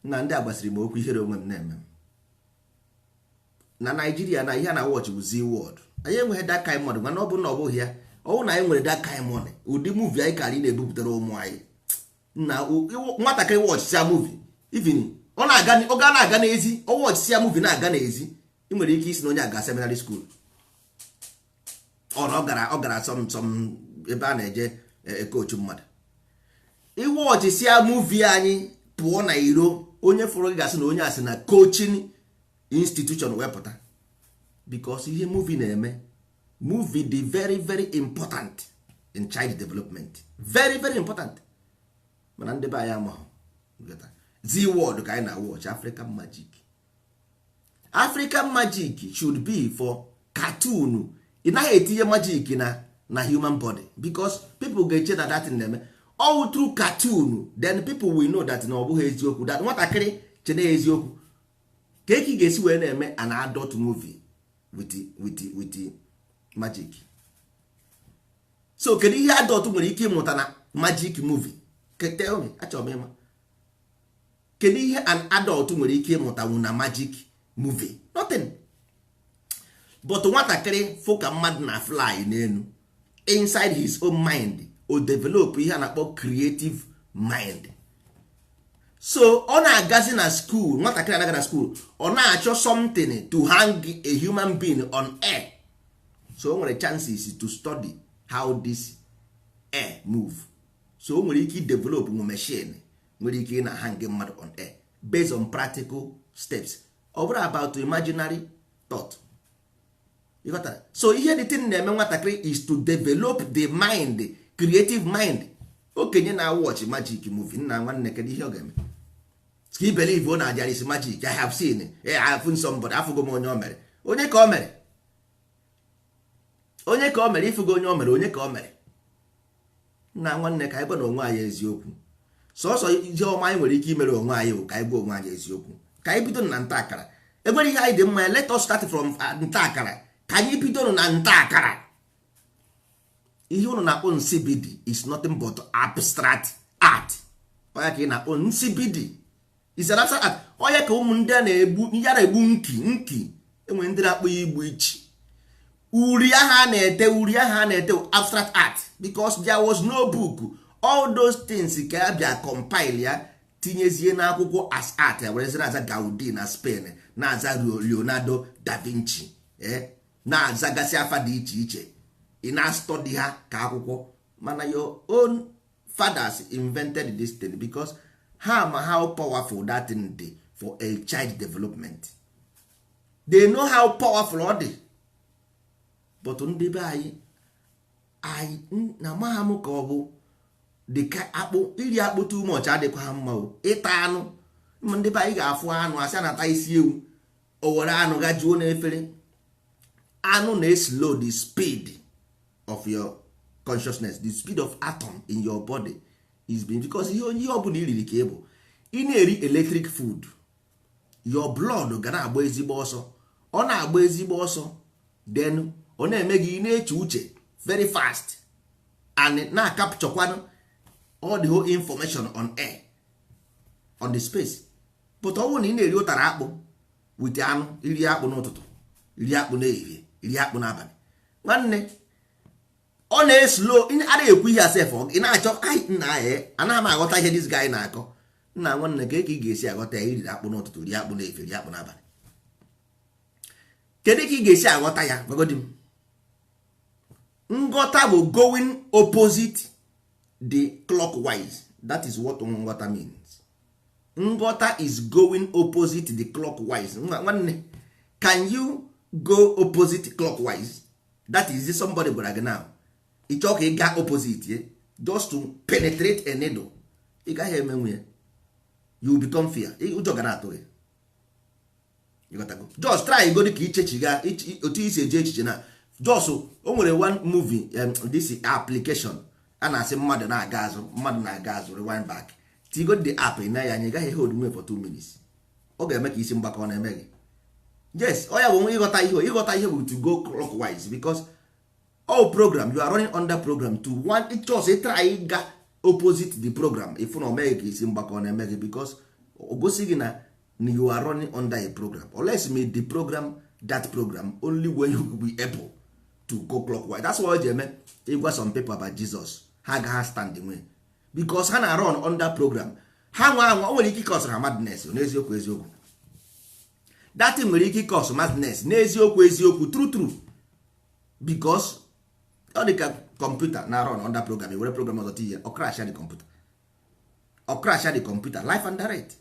Na ndị a gbasiri m okwu, ihere onwe m na-eme m. Na Naijiria na ihe a na watch bụ Zee World. Anyị enweghị that kind money. Mana ọ bụ na ọ bụghị ya, ọ bụrụ na anyị nwere that kind money, ụdị movie anyị kara ị na-ebupụtara ụmụ anyị na nwatakịrị watchsia movie, even ọ na-aga, ọ ga na-aga n'ezi, ọ watchsia movie na-aga n'ezi, ị nwere ike isi na onye aga seminary school, ọ na ọ gara some ebe a na-eje coach mmadụ. Iwatchsia movie anyị pụọ na iro, onye fụrụ gị gasị na onye asị na coaching institution wepụta, because ihe movie na-eme, movie dị very very important in child development, very very important. Mana ndị be anyị amaghị. Zee World ka anyị na watch African Magic. African Magic should be for cartoon. Ị naghị etinye magic na human body, because people ga-eche na that thing na-eme all through cartoon. Then people will know that na ọ bụghị eziokwu, that nwatakịrị che na eziokwu ka eke ga-esi wee na-eme an adult movie with magic. So kedu ihe adult nwere ike ịmụta na magic movie? Tell me, achọrọ m ịma, kedu ihe an adult nwere ike ịmụtanwu na magic movie? Nothing. But nwatakịrị fụ ka mmadụ na fly n'elu, inside his own mind o develop ihe a na-akpọ creative mind. So ọ na-agazi na school, nwatakịrị anaga na school, ọ na-achọ something to hang a human being on air. So o nwere chances to study how this air move. So o nwere ike develop nwe machine nwere ike ị na hang mmadụ on air based on practical steps. Ọ bụrụ about imaginary thought. You got that? So ihe the thing na-eme nwatakịrị is to develop the mind, creative mind. Okenye na watch magic movie, nna nwanne, kedu ihe ọ ga-eme ka i believe o na there is magic? I have seen, I have seen somebody. Afụgo m onye o mere. Onye ka o mere? Onye ka o mere? Ịfụgo onye o mere? Onye ka o mere? Nna nwanne, ka anyị gwa na onwe anyị eziokwu. Sọsọ ihe ọma anyị nwere ike imere onwe anyị bụ ka anyị gwa onwe anyị eziokwu, ka anyị bido na nta akara. Enwere ihe anyị dị mma. Let us start from nta akara. Ka anyị bido na nta akara. Ihe ụnụ na-akpọ nsibidi is nothing but abstract art. Onye ka ị na-akpọ nsibidi is an abstract art. Onye ka ụmụ ndị a na-egbu, ndị a na-egbu nki nki, enwere ndị na-akpọ ya igbu ichi. Uri ahụ a na-ete, uri ahụ a na-ete, abstract art, because there was no book. All those things ka a bịa compile ya, tinyezie n'akwụkwọ as art ya, werezi na-aza Gaudi na Spain, na-aza Leonardo da Vinci, na-azagasị afa dị iche iche. Ị na-study ha ka akwụkwọ, mana your own fathers invented this thing because ha ma how powerful that thing dị for a child development. They know how powerful ọ dị. But ndị be anyị, anyị na amaghị m ka ọ bụ dịka akpụ, iri akpụ too much adịkwa ha mma o. Ịta anụ, ndị be anyị ga-afụ anụ, asị a na-ata isi ewu, o were anụ gajuo n'efere. Anụ na-eslow the speed of your consciousness, the speed of atom in your body is being, because ihe onye, ihe ọ bụla iriri ka ị bụ. Ị na-eri electric food, your blood ga na-agba ezigbo ọsọ. Ọ na-agba ezigbo ọsọ, then ọ na-eme gị ị na-eche uche very fast and na-acapturekwanụ all the whole information on air, on the space. But ọ bụrụ na ị na-eri ụtara akpụ with anụ, iri akpụ n'ụtụtụ, iri akpụ n'ehihie, iri akpụ n'abalị, nwanne, ọ na-eslow. Anaghị ekwu ihe asef. Ị na-achọ nna ya, anaghị m aghọta ihe this guy na-akọ. Nna nwanne, ka ị ga-esi aghọta ya? Iriri akpụ n'ụtụtụ, rie akpụ n'ehihie, rie akpụ n'abalị, kedu ka ị ga-esi aghọta ya? Gwagodi m. Nghọta bụ going opposite the clockwise. That is what nghọta means. Nghọta is going opposite the clockwise. Nwanne, can you go opposite clockwise? That is, somebody gwara gị now, ị chọọ ka ị gaa opposite ye, just to penetrate a needle, ị gaghị emenwu ya. You become fear. Ụjọ ga na-atụ gị. Just try godi ka ichechiga otu isi eji echiche na just o nwere one movie, this application a na-asị mmadụ na-aga azụ, mmadụ na-aga azụ, rewind back. Tigo the app, ị na ya anya, ị gaghị hold me for 2 minutes. Ọ ga-eme ka isi mgbakọ na-eme gị. Yes, ọ ya bụ ịghọta ihe. Ịghọta ihe bụ to go clockwise, because all program you are running under program to one. Just try ga opposite the program, ifu na o meghị ka isi mgbakọ na-eme gị, because o gosi gị na you are running under a program. Unless me the program, that program, only when you will be able to go clockwise. That's why o ji eme ịgwa some people about Jesus, ha agaghị stand nwe, because ha na run under program. Ha nwa anwa, o nwere ike ịcause ha madness. N'eziokwu eziokwu, that thing nwere ike ịcause madness. N'eziokwu eziokwu, true true, because ọ dị ka kọmputa na run under program. Were program ọzọ tinye, ọ crash the computer, ọ crash the computer live and direct.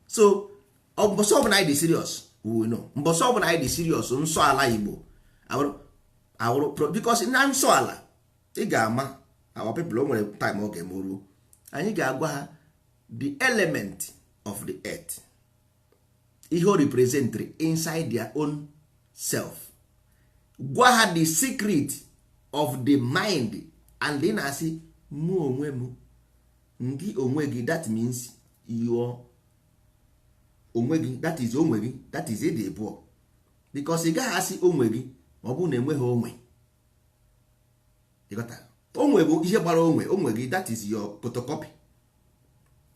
So mbọsị ọbụla anyị dị serious, we will know. Mbọsị ọbụla anyị dị serious, nsọ ala Igbo awụrụ, because na nsọ ala ị ga-ama our people, o nwere time ọ ga-eme ruo, anyị ga-agwa ha the element of the earth, ihe o represent inside their own self. Gwa ha the secret of the mind, and ị na-asị mụ onwe m, ngị onwe gị, that means your onwe gị, that is onwe gị, that is ịdị abụọ, because ị gaghị asị onwe gị ma ọ bụrụ na enweghị onwe. Ịghọtara? Onwe bụ ihe gbara onwe onwe gị. That is your photocopy.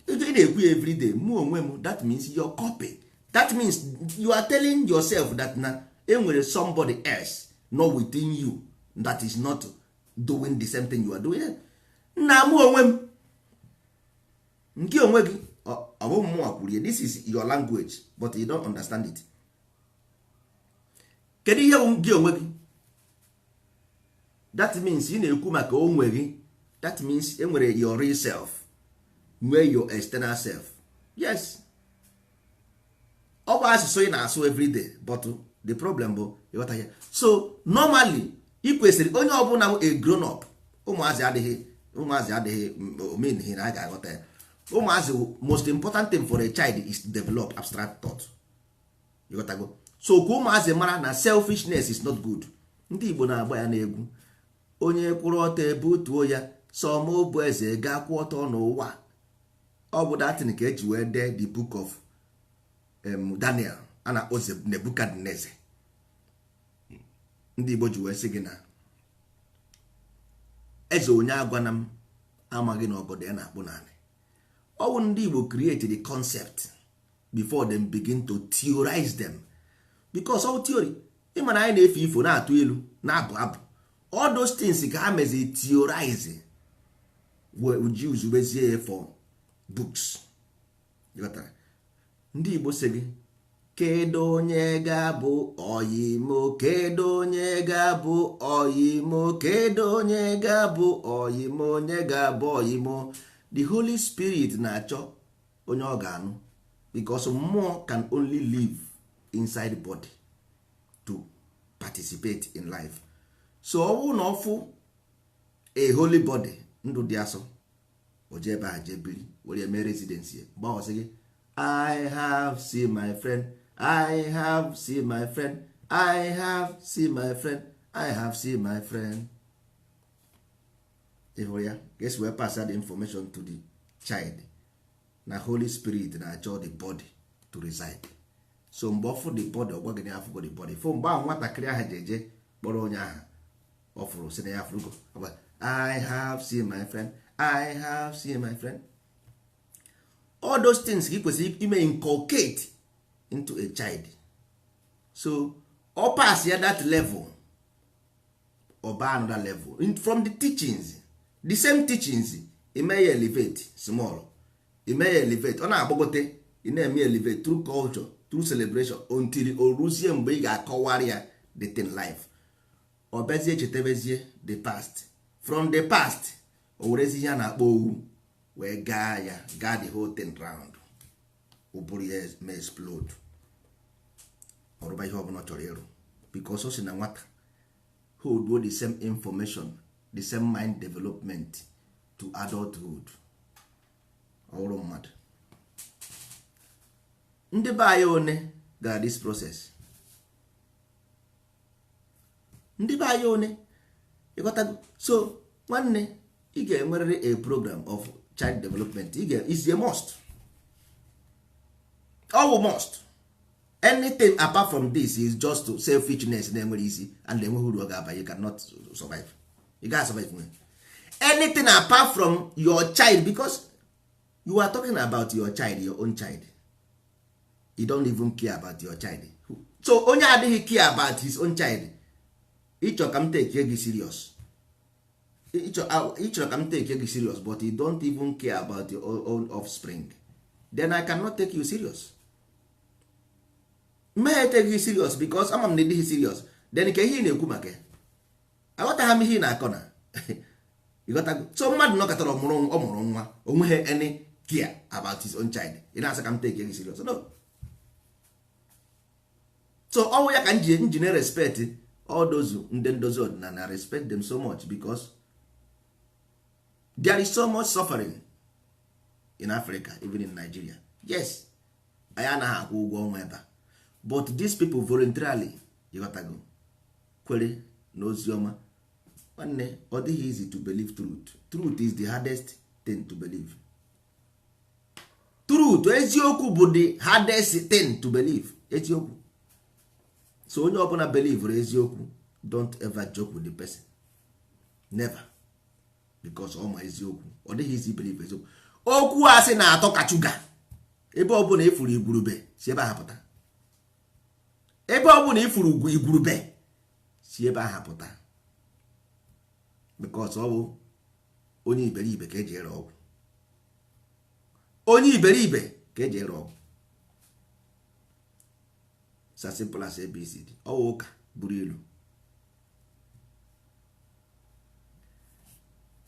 Ị na-ekwu ya everyday, mụ onwe m, that means your copy. That means you are telling yourself that na enwere somebody else not within you that is not doing the same thing you are doing. Nna, mụ onwe m, nke onwe gị. Ọ bụ mmụọ kwuru ya. This is your language, but you don't understand it. Kedu ihe bụ gị onwe gị? That means ị na-ekwu maka onwe gị. That means enwere your real self, nwee your external self. Yes, ọ bụ asụsụ ị na-asụ everyday, but the problem bụ ịghọta ya. So normally ị kwesịrị, onye ọbụla bụ a grown up, ụmụazị adịghị omenhi na a ga-aghọta ya. Ụmụazị, most important thing for a child is to develop abstract thought. Ịghọtago? So ka ụmụazị mara na selfishness is not good. Ndị Igbo na-agba ya n'egwu: onye kwụrụ ọtọ ebutuo ya, sọmụ bụ eze ga kwụ ọtọ n'ụwa. Ọ bụ datin ka eji wee dee the book of Daniel a na-akpọ Nebukadneza. Ndị Igbo ji wee sị gị na eze onye agwana m amaghị na ọgọdọ ya na-akpụ naanị. Ọ bụ ndị Igbo create the concept before them begin to theorize them, because all theory, ịma na anyị na-efe ifo, na-atụ ilu, na-abụ abụ, all those things ka ha mezi theorize, ji uzubezie for books. Ịghọtara? Ndị Igbo sị gị, kedu onye ga-abụ ọyimo? Kedu onye ga-abụ ọyimo? Kedu onye ga-abụ ọyimo? Onye ga-abụ ọyimo? The Holy Spirit na-achọ onye ọ ga-anụ, because mmụọ can only live inside body to participate in life. So ọ bụrụ na ọ fụ a holy body, ndụ dị asọ, o jee ebe a jee biri, were mee residency ya. Mgbe ọ sị gị, "I have seen my friend, I have seen my friend, I have seen my friend, I have seen my friend." Ị hụrụ ya ka esi wee pass the information to the child na Holy Spirit na-achọ the body to reside. So mgbe ọ fụ the body, ọ gwa gị na ya afụgo the body. Fụ mgbe ahụ nwatakịrị ahụ ji eje kpọrọ onye ahụ ọ fụrụ, sị na ya afụrụgo. Ọ gwa, "I have seen my friend, I have seen my friend." All those things ka ị kwesịrị ime inculcate into a child. So ọ pass ya that level, ọ baa another level. From the teachings, the same teachings, ime ya elevate small, ime ya elevate, ọ na-agbagote, ị na-eme elevate through culture, through celebration, until o ruzie mgbe ị ga-akọwara ya the thing life. Ọ bịazie chetabezie the past. From the past, o werezi ihe a na-akpọ owu wee gaa ya, gaa the whole thing round, ụbụrụ ya ma explode, ọrụba ihe ọbụla ọ chọrọ ịrụ, because o si na nwata hold the same information, the same mind development to adulthood. Ọhụrụ mmadụ, ndị be anyị one gara this process? Ndị be anyị one? Ịghọtago? So nwanne, ị ga-enwerịrị a program of child development. Ị ga is a must. Ọ bụ must. Anything apart from this is just to selfishness na-enwere isi and enweghị uru ọ ga-aba. You cannot survive. You can't survive anything apart from your child, because you are talking about your child, your own child. You don't even care about your child. So onye adịghị care about his own child, ịchọ ka m take gị serious? Ịchọrọ ka m take gị serious, but you don't even care about your own offspring, then I cannot take you serious. Mmeghe take gị serious, because ama m na ịdịghị serious. Then ka ihe ị na-ekwu maka ya, aghọtaghị m ihe ị na-akọ na ịghọtago. So mmadụ nọkọtara, ọ mụrụ nwa, o nweghị any care about his own child, ị na-asị ka m take gị serious? No. So ọnwụ ya ka m ji njine respect all those ndị ndozi ọdịnala. Respect them so much, because there is so much suffering in Africa, even in Nigeria. Yes, anyị anaghị akwụ ụgwọ ọnwa ebe a, but these people voluntarily, ịghọtago, kwere na ozi ọma. Nwanne, ọ dịghị easy to believe truth. Truth is the hardest thing to believe. Truth, eziokwu, bụ the hardest thing to believe, eziokwu. So onye ọbụla believe eziokwu, don't ever joke with the person, never, because ọ ma eziokwu. Ọ dịghị easy believe eziokwu. Okwu asị na-atọ ka chuga. Ebe ọbụla ifuru igwurube, si ebe ahụ pụta. Ebe ọbụla ifuru igwurube, si ebe ahụ pụta, because ọ bụ onye iberibe ka eji ere ọgwụ. Onye iberibe Ka eji ere ọgwụ. It's as simple as ABCD. Ọwụ ụka buru ilu.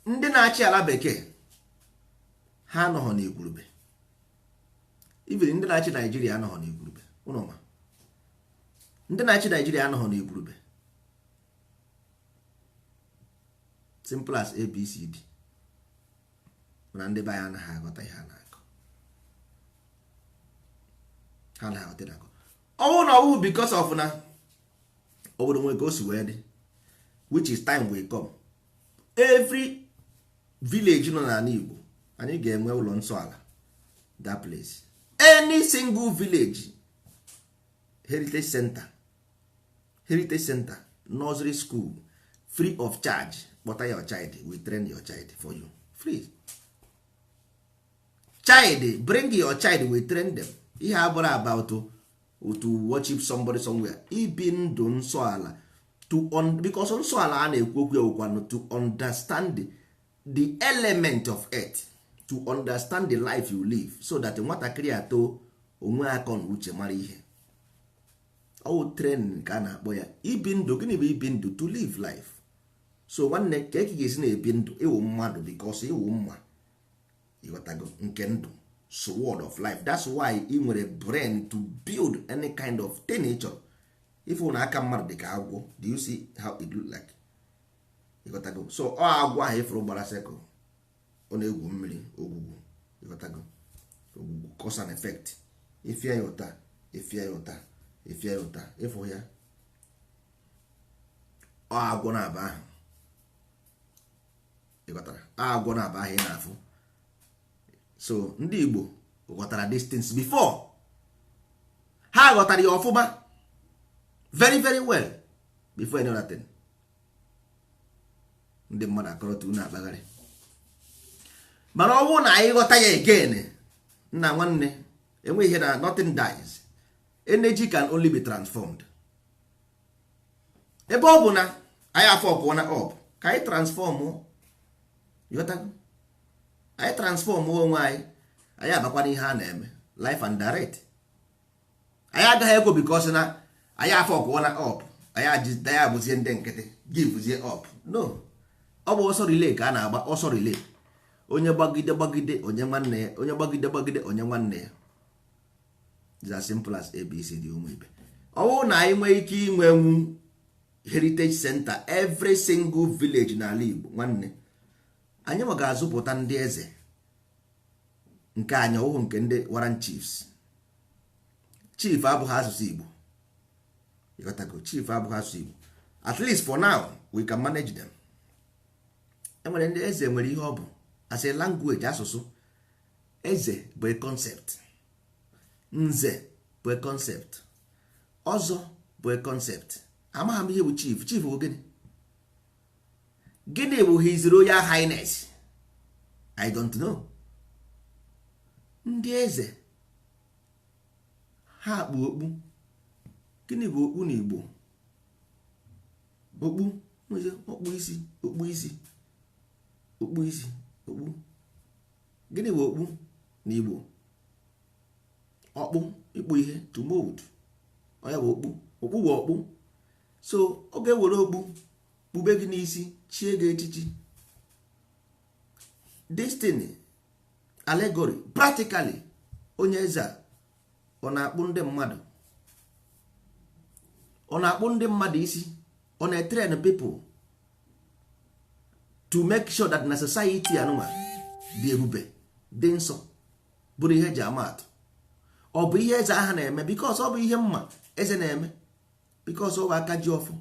Ndị na-achị ala bekee ha anọghọ n'igwurube. Even ndị na-achị Naijiria anọghọ n'igwurube. Ụnụ ma ndị na-achị Naijiria anọghọ n'igwurube. Simple as ABCD. Mana ndị be anyị anaghị aghọta ihe a na-akọ. Ha anaghị aghọta ihe na-akọ. Ọnwụ na ọwụ because of na obodo nwere ka o si wee dị, which is time will come. Every village nọ n'ala Igbo anyị ga-enwe ụlọ nsọ ala, that place. Any single village, heritage center, heritage center, nursery school, free of charge. Kpọta your child, we train your child for you free. Child, bring your child, we train them. Ihe abụrụ about to worship somebody somewhere. Ibi ndụ nsọ ala to un because nsọ ala a na-ekwu okwu ya wụkwanụ to understand the element of earth, to understand the life you live, so that nwatakịrị ato onwe akọ na uche mara ihe. Ọwụ training ka a na-akpọ ya. Ibi ndụ, gịnị bụ ibi ndụ? To live life. So nwanne, ka eke ga-esi na-ebi ndụ ịwụ mmadụ, because ịwụ mma, ịghọtago nke ndụ, sword of life. That's why ị nwere brain to build any kind of thing ị chọrọ. Ifu na aka mmadụ dị ka agwọ, do you see how it look like? Ịghọtago? So ọ agwọ ahụ ifuru gbara sekụl, ọ na-egwu mmiri ogwugwu. Ịghọtago? Ogwugwu, cause and effect. Ifia ya ụta, ifia ya ụta, ifia ya ụta, ịfụ ya, ọ agwọ na-aba ahụ. Ịghọtara? Agwọ na-aba ahụ ị na-afụ. So ndị Igbo ghọtara distance before. Ha ghọtara ya ọfụma, very very well, before any other thing. Ndị mmadụ akọrọta unu akpagharị, mana ọ bụrụ na anyị ghọta ya again, nna nwanne, enweghị ihe na nothing dies. Energy can only be transformed. Ebe ọ bụ na anyị afọ pụọ na up, ka anyị transform. Ịghọtago? Anyị transform onwe anyị, anyị abakwa n'ihe a na-eme life and direct. Anyị agaghị ekwo because na anyị afọ pụọ na up, anyị abụzie ndị nkịtị, givezie up. No, ọ bụ ọsọ relay ka a na-agba, ọsọ relay. Onye gbagide gbagide onye nwanne ya, onye gbagide gbagide onye nwanne ya. It's as simple as ABCD. Ụmụ ibe, ọ bụrụ na anyị nwee ike inwenwu heritage center every single village n'ala Igbo, nwanne, anyị ma ga-azụpụta ndị eze nke anyị, ọhụụ nke ndị warrant chiefs. Chief abụghị asụsụ Igbo. Ịghọtago? Chief abụghị asụsụ Igbo. At least for now we can manage them. Enwere ndị eze nwere ihe ọ bụ as a language, asụsụ. Eze bụ a concept, nze bụ a concept, ọzọ bụ a concept. Amaghị m ihe bụ chief. Chief bụ gịnị? Gịnị bụ His Royal Highness? I don't know. Ndị eze ha kpu okpu. Gịnị bụ okpu n'Igbo? Okpu, okpu isi, okpu isi, okpu isi, okpu. Gịnị bụ okpu n'Igbo? Ọkpụ, ịkpụ ihe, to mold. Onye bụ okpu? Okpu bụ ọkpụ. So ọ ga-ewere okpu kpube gị n'isi, chie gị echichi. Destiny allegory, practically, onye eze a ọ na-akpụ ndị mmadụ, ọ na-akpụ ndị mmadụ isi, ọ na-train people to make sure that na society anụnwa dị ebube, dị nsọ, bụrụ ihe eji ama atụ. Ọ bụ ihe eze aha na-eme, because ọ bụ ihe mma eze na-eme, because ọ bụ aka ji ọfọ.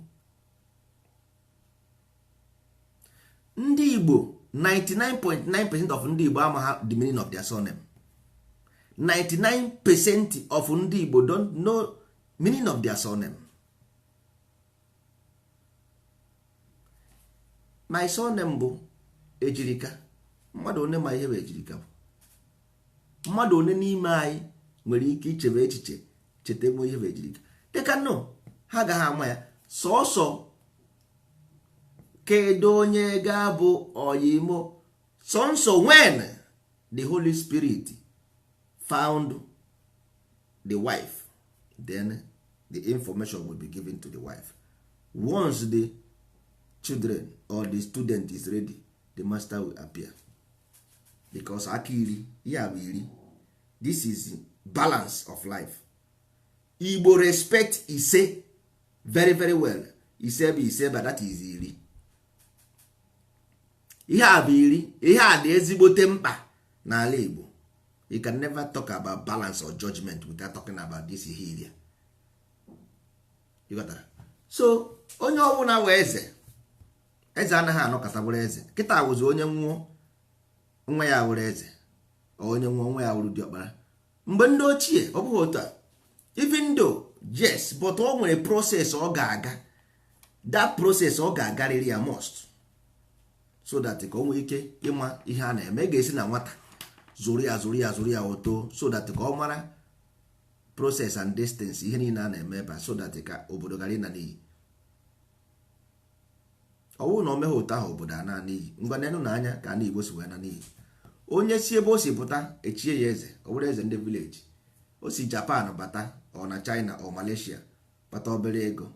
Ndị Igbo, 99.9% of ndị Igbo amaha the meaning of their surname. 99% of ndị Igbo don't know meaning of their surname. My surname bụ Ejirika. Mmadụ one ma ihe bụ Ejirika bụ? Mmadụ one n'ime anyị nwere ike ichebe echiche cheta ebe ihe bụ Ejirika? Dịka no, ha agaghị ama ya. Sọsọ kedu onye ga-abụ oyimo sọnsọ when the Holy Spirit found the wife, then the information will be given to the wife. Once the children or the student is ready, the master will appear. Because aka iri ya bụ iri. This is balance of life. Igbo respect ise very very well. Ise bụ ise, but that is iri. Ihe a bụ iri. Ihe a dị ezigbote mkpa n'ala Igbo. You can never talk about balance or judgment without talking about this ihe iri a. You got that? So onye ọbụla wee eze, eze anaghị anọkọta bụrụ eze. Kịta wụzi onye nwụọ, nwa ya wụrụ eze, onye nwụọ, nwa ya wụrụ diọkpara. Mgbe ndị ochie, ọ bụghị otu a. Even though, yes, but o nwere process ọ ga-aga. That process ọ ga-agarịrị ya must, so that ka o nwee ike ịma ihe a na-eme. Ga-esi na nwata zụrụ ya, zụrụ ya, zụrụ ya, oto, so that ka ọ mara process and distance, ihe niile a na-eme ebe a, so that ka obodo ghara ịna n'iyi. Ọ bụrụ na o meghị otu ahụ, obodo a na n'iyi. Ngwa, nenụ na anya ka ana Igbo si wee na n'iyi. Onye si ebe o si pụta, echie ya eze, ọ bụrụ eze ndị village. O si Japan bata, ọ na China, ọ Malaysia bata, obere ego,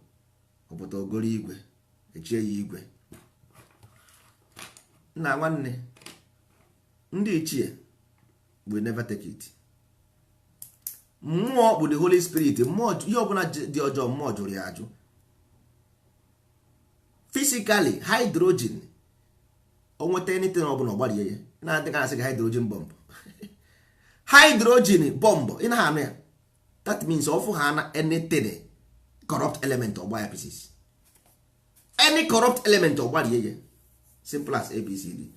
ọ pụta ogoro igwe, echie ya igwe. Nna nwanne, ndị ichie will never take it. Mmụọ bụ the Holy Spirit. Mmụọ, ihe ọbụla dị ọjọọ, mmụọ jụrụ ya ajụ. Physically, hydrogen, o nweta anything ọbụla, ọgbarie ya. Na-adị ka asị gị hydrogen bomb, hydrogen bomb, ị naghị anụ ya. That means ọfụ ha na anything corrupt element, ọgba ya pieces. Any corrupt element, ọgbarie ya. Simple as ABCD.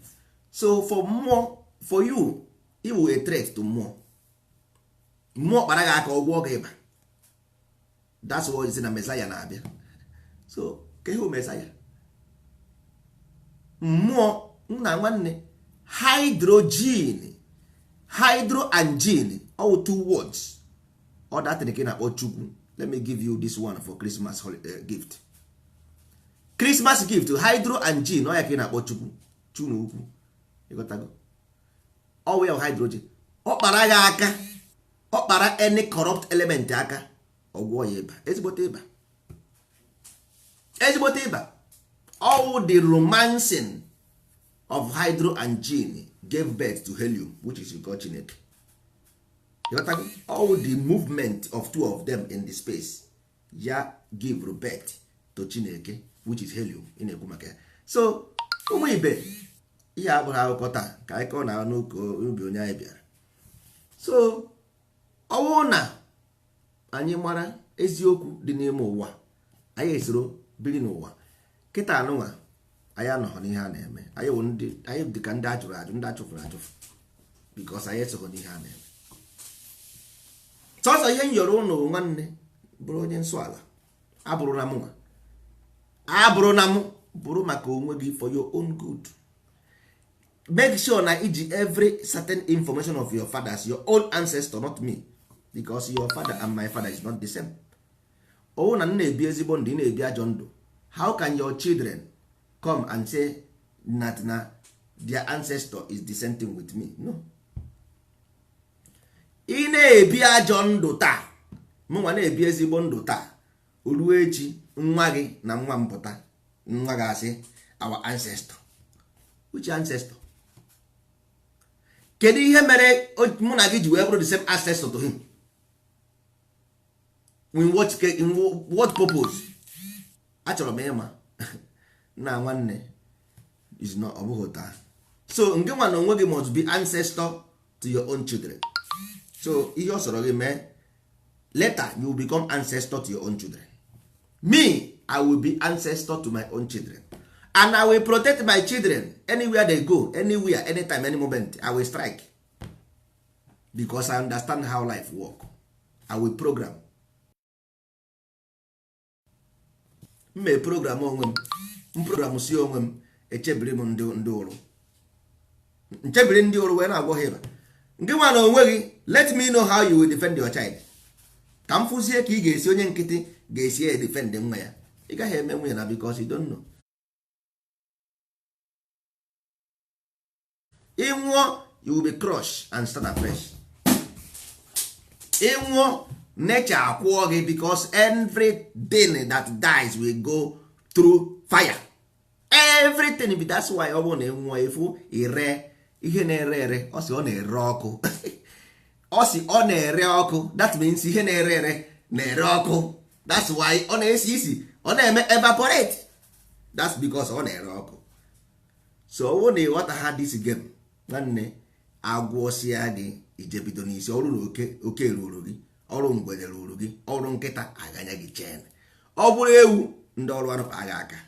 So for mmụọ, for you, iwu a threat to mmụọ. Mmụọ kpara gị aka, ọgwụ gị ịba. That's why is na Messiah na-abịa. So ka ihe Messiah mmụọ, nna nwanne, hydrogen, hydro and gene, all two words. All that thing ka ị na-akpọ Chukwu. Let me give you this one for Christmas gift, Christmas gift. Hydro and gene, ọ ya ka ị na-akpọ Chukwu. Chu na ukwu, ịghọtago? Ọ ya hydrogen. Ọ kpara ya aka, ọ kpara any corrupt element aka, ọgwụọ ya ịba, ezigbote ịba, ezigbote ịba. All the romancing of hydro and gene gave birth to helium, which is God, Chineke. Ịghọtago? All the movement of two of them in the space ya give birth to Chineke, which is helium ị na-ekwu maka ya. So ụmụ ibe, ihe abụghị akụkọ taa ka anyị kọọ na n'ụka ubi onye anyị bịara. So ọwụ na anyị mara eziokwu dị n'ime ụwa, anyị esoro biri n'ụwa. Kịta anụnwa anyị anọghọ n'ihe a na-eme. Anyị wụ ndị anyị dị ka ndị a jụrụ ajụ, ndị a chụfụrụ achụfụ, because anyị esoghị n'ihe a na-eme. Sọsọ ihe m yọrọ ụnụ, nwanne, bụrụ onye nsọ ala. Abụrụ na mụnwa, abụrụ na mụ bụrụ maka onwe gị, for your own good. Make sure na iji every certain information of your fathers, your own ancestor, not me, because your father and my father is not the same. Ọwụ na m na-ebi ezigbo ndụ, ị na-ebi ajọ ndụ, how can your children come and say that na their ancestor is the same thing with me? No. Ị na-ebi ajọ ndụ taa, mụnwa na-ebi ezigbo ndụ taa, ruo echi, nwa gị na nwa m pụta, nwa gị asị our ancestor. Which ancestor? Kedu ihe mere mụ na gị ji wee bụrụ the same ancestor to him? In what purpose? Achọrọ m ịma na nwanne is not, ọ bụghị ụta. So nke nwa na onwe gị must be ancestor to your own children. So ihe ọ sọrọ gị mee, later you will become ancestor to your own children. Me, I will be ancestor to my own children, and I will protect my children anywhere they go, anywhere, anytime, any moment. I will strike because I understand how life work. I will program m mee program onwe m, m program si onwe m, echebiri m ndị ụrụ, nchebiri ndị ụrụ wee na-agwọ ha ịba. Nke nwa na onwe gị, let me know how you will defend your child, ka m fụzie ka ị ga-esi, onye nkịtị ga-esi ya defend nwa ya. Ị gaghị eme nwunye na because you don't know. Ị nwụọ, you will be crushed and start afresh. Ịnwụọ, nature akwụọ gị, because everything that dies will go through fire. Everything be, that's why ọ bụrụ na ịnwụọ, efu ire ihe na-ere ere, ọ sị ọ na-ere ọkụ, ọ sị ọ na-ere ọkụ. That means ihe na-ere ere na-ere ọkụ. That's why ọ na-esi isi, ọ na-eme evaporate. That's because ọ na-ere ọkụ. So ọ bụrụ na ịghọta ha this game, nwanne, agwọsịa gị, ijebido n'isi ọrụ na oke oke ruru gị, ọrụ ngwere ruru gị, ọrụ nkịta aganya gị chen. Ọ bụrụ ewu, ndị ọrụ anụ kpara gị aka,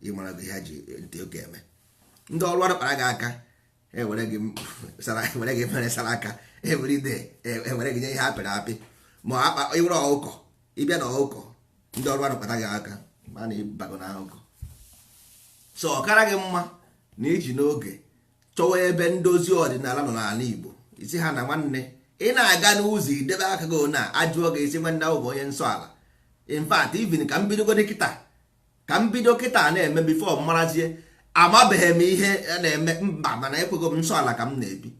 ịmara gị ha ji ntị oke eme. Ndị ọrụ anụ kpara gị aka, ewere gị sara, ewere gị mere sara aka everyday, ewere gị nye ihe apịrị apị, ma akpa iwere ọkụkọ ịbịa na ọkụkọ. Ndị ọrụ anụ kpata gị aka, mana ịbago na akụkọ. So ọ kara gị mma na iji n'oge chọwa ebe ndozi ọdịnala nọ n'ala Igbo. Isi ha na nwanne, ị na-aga n'ụzọ, idebe aka gị na ajụọ gị isi, nwanne, ahụ bụ onye nsọ ala. In fact, even ka m bidogodi kịta, ka m bido kịta na-eme before m marazie, amabeghị m ihe a na-eme mba, mana ekwego m nsọ ala ka m na-ebi.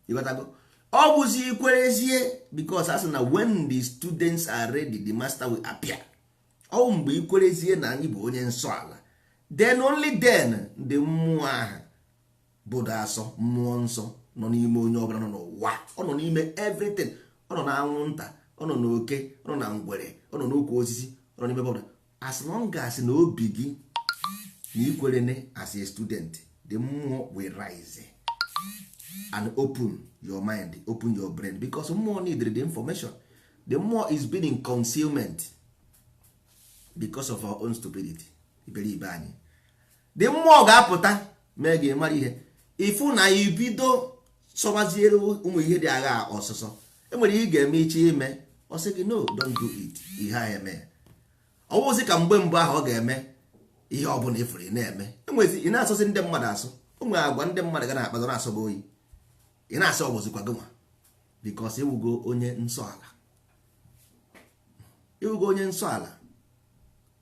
Ịghọtago? Ọ bụzi ikwerezie, because a sị na when the students are ready, the master will appear. Ọ bụ mgbe ikwerezie na anyị bụ onye nsọ ala, then only then the mmụọ ahụ bụdo asọ, mmụọ nsọ nọ n'ime onye ọbụla nọ n'ụwa. Ọ nọ n'ime everything. Ọ nọ na anwụnta, ọ nọ n'oke, ọ nọ na ngwere, ọ nọ n'ukwu osisi, ọ nọ n'ime ebe ọbụla. As long as na obi gị na ikwerene as a student, the mmụọ will rise and open your mind, open your brain, because mmụọ need the information. The mmụọ is been in concealment because of our own stupidity, iberibe anyị. The mmụọ ga-apụta mee gị mara ihe ifu na ibido sọbaziere ụmụ ihe dị agha ọsọsọ. Enwere ihe ị ga-eme, iche ime, ọ sị gị, "No, don't do it." Ihe a eme, ọ bụzi ka mgbe mbụ ahụ ọ ga-eme ihe ọ bụla ifuru ị na-eme. Enwezi ị na-asọsị ndị mmadụ asụ, ụmụ agwa ndị mmadụ ga na-akpazo na-asọ gị oyi, ị na-asị ọ bụzikwa gị nwa, because ịwụgo onye nsọ ala, ịwụgo onye nsọ ala.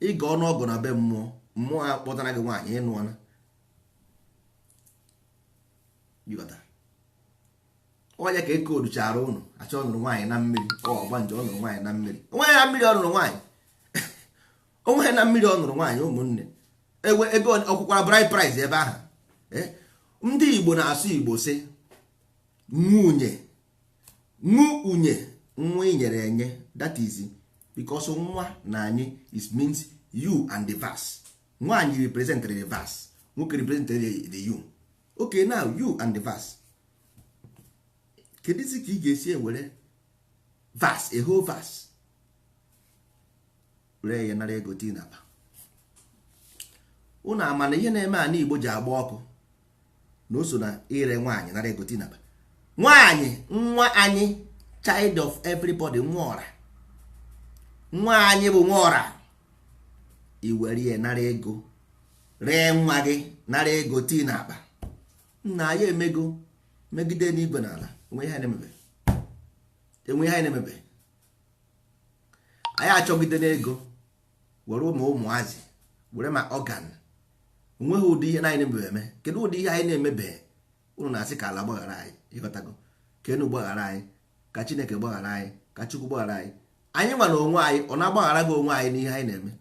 Ịga ọnụọgụ na be mmụọ, mmụọ a kpọtara gị nwaanyị ịnụọna. Ịghọtara? Onye ka ekoduchara ụnụ achọ ọ nụrụ nwaanyị na mmiri, ọgbanje ọ nụrụ nwaanyị na mmiri, onwe ya na mmiri, ọ nụrụ nwaanyị onwe ya na mmiri, ọ nụrụ nwaanyị. Ụmụnne, ewe ego ọkwụkwara bride price ebe ahụ. Ndị Igbo na-asụ Igbo sị nwunye nwunye nwa i nyere enye. That is because nwa na anyị is means you and the verse. Nwaanyị represent the verse, nwoke represent the you. Okay, now you and the verse, kedụzi ka ị ga-esi ewere verse, a whole verse, ree ya, nara ego tii n'akpa? Unu ama na ihe na-eme ana Igbo ji agba ọkụ na o so na ire nwaanyị nara ego tii n'akpa. Nwaanyị nwa anyị, child of everybody, nwa ọra, nwa anyị bụ nwa ọra. I were ya nara ego, ree nwa gị, nara ego tii n'akpa. Nna ya emego megide n'igwe n'ala. Enwe ihe anyị na-emebe, enwe ihe anyị na-emebe. Anyị achọgide n'ego were ụmụ ụmụazị were ma organ. Onweghị ụdị ihe anyị na-emebe eme. Kedu ụdị ihe anyị na-emebe? Unu na-asị ka ala gbaghara anyị. Ịghọtago? Ka enu gbaghara anyị, ka Chineke gbaghara anyị, ka Chukwu gbaghara anyị. Anyị nwa na onwe anyị, ọ na-agbaghara gị onwe anyị n'ihe anyị na-eme?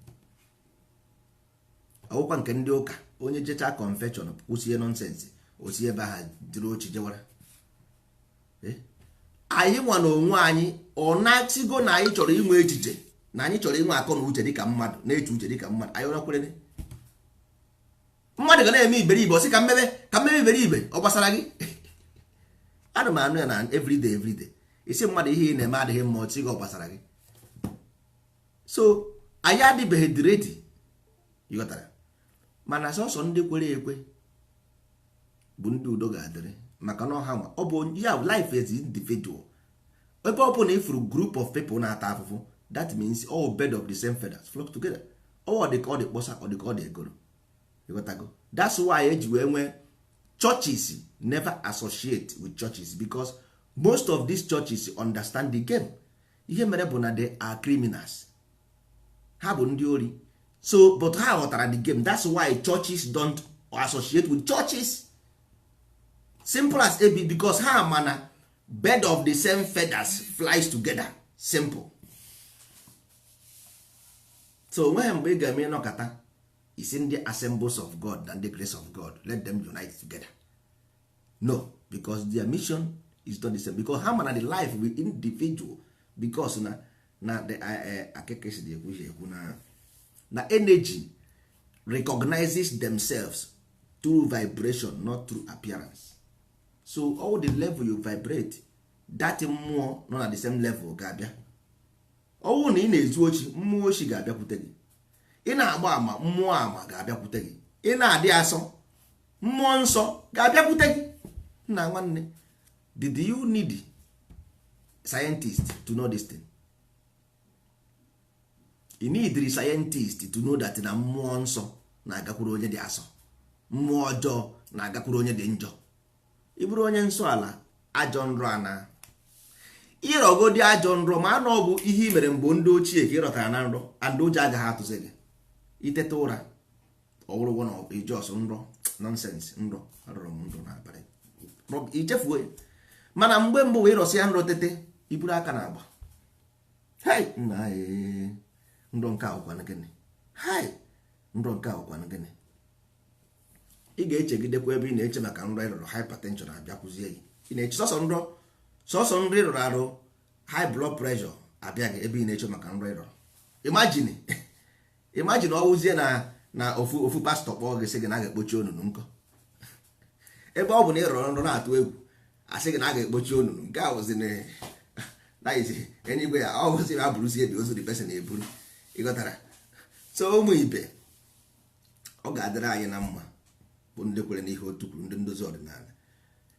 Ọwụkwa nke ndị ụka, onye jecha confession, kwụsie nonsense, osi ebe ahụ dịrị ochi jewara. Anyị nwa na onwe anyị, ọ na-achịgo na anyị chọrọ inwe echiche, na anyị chọrọ inwe akọ na uche dịka mmadụ na-eche uche dịka mmadụ. Anyị ọnakwere mmadụ ga na-eme iberibe, ọ sị ka mmebe, ka mmebe iberibe, ọ gbasara gị? Ana m anụ ya na everyday, everyday. Isi mmadụ ihe ị na-eme adịghị mma, ọchị gị, ọ gbasara gị? So anyị adịbeghị ready, ịghọtara? Mana sọsọ ndị kwere ekwe bụ ndị udo ga-adịrị, maka na ọha nwa ọ bụ ya. Life is individual. Ebe ọ bụ na ifuru group of people na-ata afụfụ, that means all bird of the same feathers flock together. Ọ dị ka ọ dị kpọsa, ọ dị ka ọ dị egoro. Ịghọtago? That's why eji wee nwee churches. Never associate with churches, because most of these churches understand the game. Ihe mere bụ na they are criminals, ha bụ ndị ori. So but ha ghọtara the game. That's why churches don't associate with churches. Simple as ab, because ha mana Bird of the same feathers flies together. Simple. So onweghị mgbe ị ga-eme ịnọkọta isi ndị Assemblies of God na ndị Grace of God, let them unite together. No, because their mission is not the same, because ha mana the life with individual, because na the akeke si ekwu ihe ekwu na energy recognizes themselves through vibration, not through appearance. So all the level you vibrate, that mmụọ nọ na the same level ga-abịa. Ọwụ na ị na-ezu ochi, mmụọ ochi ga-abịakwute gị. Ị na-agba ama, mmụọ ama ga-abịakwute gị. Ị na-adị asọ, mmụọ nsọ ga-abịakwute gị. Nna nwanne, did you need scientist to know this thing? You need the scientist to know that na mmụọ nsọ na-agakwuru onye dị asọ, mmụọ ọjọọ na-agakwuru onye dị njọ. Ị bụrụ onye nsọ ala, ajọ nrọ ana ịrọgodi ajọ nrọ, ma anọ bụ ihe i mere mgbe ndị ochie ka ị rọtara na nrọ, and ụjọ agaghị atụzi gị. Iteta ụra, ọ bụrụ na ijos nrọ nonsense, nrọ arọrọ m nrọ n'abalị, ichefuo ya. Mana mgbe mbụ wee rọsị ya nrọ, tete, iburu aka na agba, hei nna, ee, nrọ nke akwụkwanụ gịnị? Hei, nrọ nke akwụkwanụ gịnị? Ị ga-echegidekwa ebe ị na-eche maka nrọ ịrọrọ, hypertension abịakwuzie gị. Ị na-eche sọsọ nrọ, sọsọ nrọ ịrọrọ arụ, high blood pressure abịa gị ebe ị na-eche maka nrọ ịrọrọ. Imagine, imagine ọwụzie na ofu pastọ kpọọ gị, sị gị na a ga-ekpochi onunu nkọ. Ebe ọ bụ na ị rọrọ nrọ na-atụ egwu, asị gị na a ga-ekpochi onunu nke a, wụzi na eluigwe ya, ọ bụzi ma bụrụzie dị ozu the person eburu. Ịghọtara? So ụmụ ibe, ọ ga-adịrị anyị na mma bụ ndị kwere n'ihe otu kwuru, ndị ndozi ọdịnala.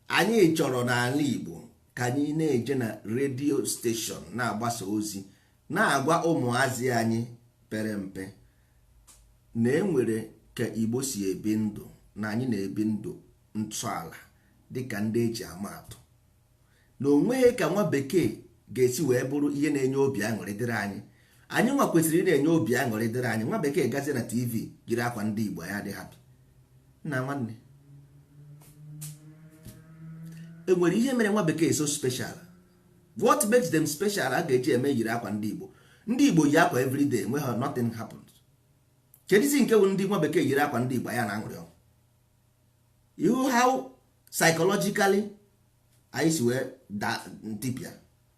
Anyị chọrọ n'ala Igbo ka anyị na-eje na radio station na-agbasa ozi, na-agwa ụmụazị anyị pere mpe na enwere ka Igbo si ebi ndụ, na anyị na-ebi ndụ ntọala dịka ndị eji ama atụ, na onweghị ka nwa bekee ga-esi wee bụrụ ihe na-enye obi aṅụrị dịrị anyị. Anyị nwa kwesịrị ị na-enye obi aṅụrị dịrị anyị. Nwa bekee gazie na TV jiri akwa ndị Igbo ya dị happy. Nna nwanne, enwere ihe mere nwa bekee so special? What makes them special a ga-eji eme yiri akwa ndị Igbo? Ndị Igbo yi akwa everyday, nwe ha, nothing happens. Kedụzi nke bụ ndị nwa bekee yiri akwa ndị Igbo ya na aṅụrị ọṅụ? You how psychologically anyị si wee da ntipịa.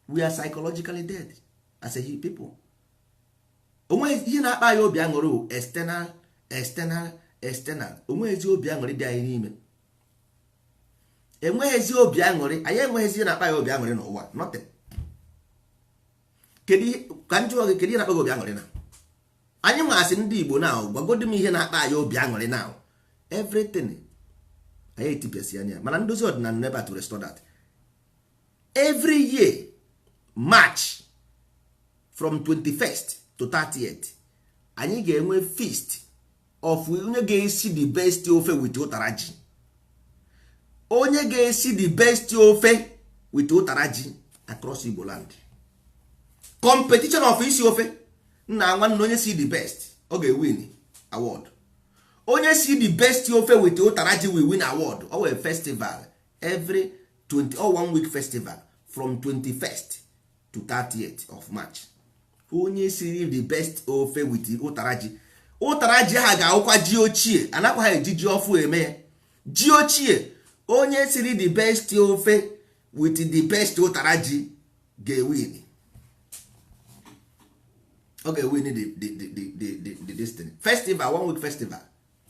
We are psychologically dead as a people. Onwe ihe na-akpa anyị obi aṅụrị bụ external, external, external. Onweghịzi obi aṅụrị dị anyị n'ime. Enweghịzi obi aṅụrị. Anyị enweghịzi ihe na-akpa anyị obi aṅụrị n'ụwa, nothing. Kedu ka m jụọ gị, kedu ihe na-akpa gị obi aṅụrị? Na anyị masị ndị Igbo na gwagodi m ihe na-akpa anyị obi aṅụrị na everything anyị etipịasị anya. Mana ndozi ọdịnala never to restore that. Every year, March from 21st to 30th, anyị ga-enwe feast of onye ga-esi the best ofe with ụtara ji. Onye ga-esi the best ofe with ụtara ji across Igbo land, competition of isi ofe. Nna nwanne, onye si the best, ọ ga-ewin award. Onye si the best ofe with ụtara ji will win award. Ọ wee festival every 20 or one week festival from 21st to 30th of March. Onye siri the best ofe with ụtara ji, ụtara ji ha ga-awụkwa ji ochie, anakwa ha eji ji ọfụ eme ya, ji ochie. Onye siri the best ofe with the best ụtara ji ga-ewin. Ọ ga-ewin the destiny festival, one week festival.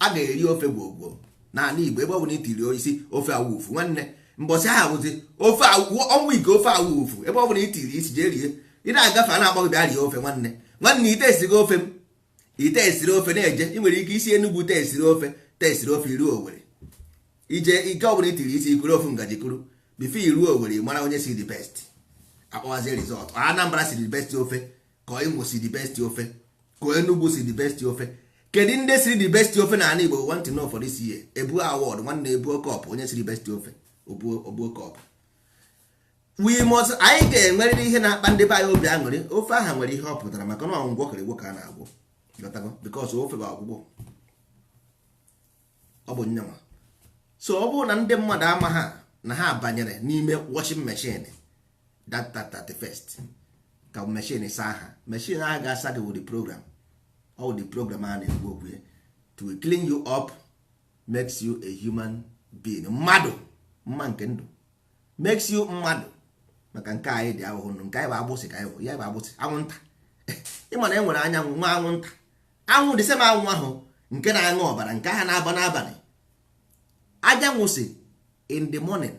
A ga-eri ofe gwogwo n'ala Igbo. Ebe ọ bụla itiri isi ofe awufu, nwanne, mbọsị ahụ bụzi ofe ọnwa ike, ofe awufu. Ebe ọ bụla itiri isi, jee rie. Ị na-agafe, a na-akpọ gị, bịa rie ofe. Nwanne, nwanne, ite esigo ofe m, ite esiri ofe na-eje. Ị nwere ike isi Enugwu te esiri ofe, te esiri ofe, iruo Owere, ije ike ọ bụla itiri isi, ikuru ofu ngaji kuru before iruo Owere, mara onye si the best. Akpọwazie result: Anambra si the best ofe, ka Imo si the best ofe, ka Enugu si the best ofe. Kedu ndị siri the best ofe n'ala Igbo? Want to know for this year. Ebuo award, nwanne, ebuo cup. Onye siri best ofe, obuo cup. We must, anyị ga-enwerịrị ihe na-akpa ndị be anyị obi aṅụrị. Ofe aha nwere ihe ọ pụtara, maka na ọgwụgwọ kere ka a na-agwọ. Ghọtago? Because ofe bụ ọgwụgwọ, ọ bụ nyanwa. So ọ bụrụ na ndị mmadụ ama ha Na ha banyere n'ime washing machine that 31st ka machine saa ha. Machine ahụ ga-asa gị with the program, all the program a na-ekwu okwu ya, to clean you up, makes you a human being, mmadụ mma nke ndụ, makes you mmadụ. Maka nke anyị dị ahụhụ ndụ, nke anyị bụ agbụsị, ka anyị bụ ya bụ agbụsị, anwụnta. Ịma na e nwere anyanwụ nwa anwụnta, anwụ dị same anwụ ahụ nke na-aṅụ ọbara, nke ahụ na-aba n'abalị. Anyanwụ si in the morning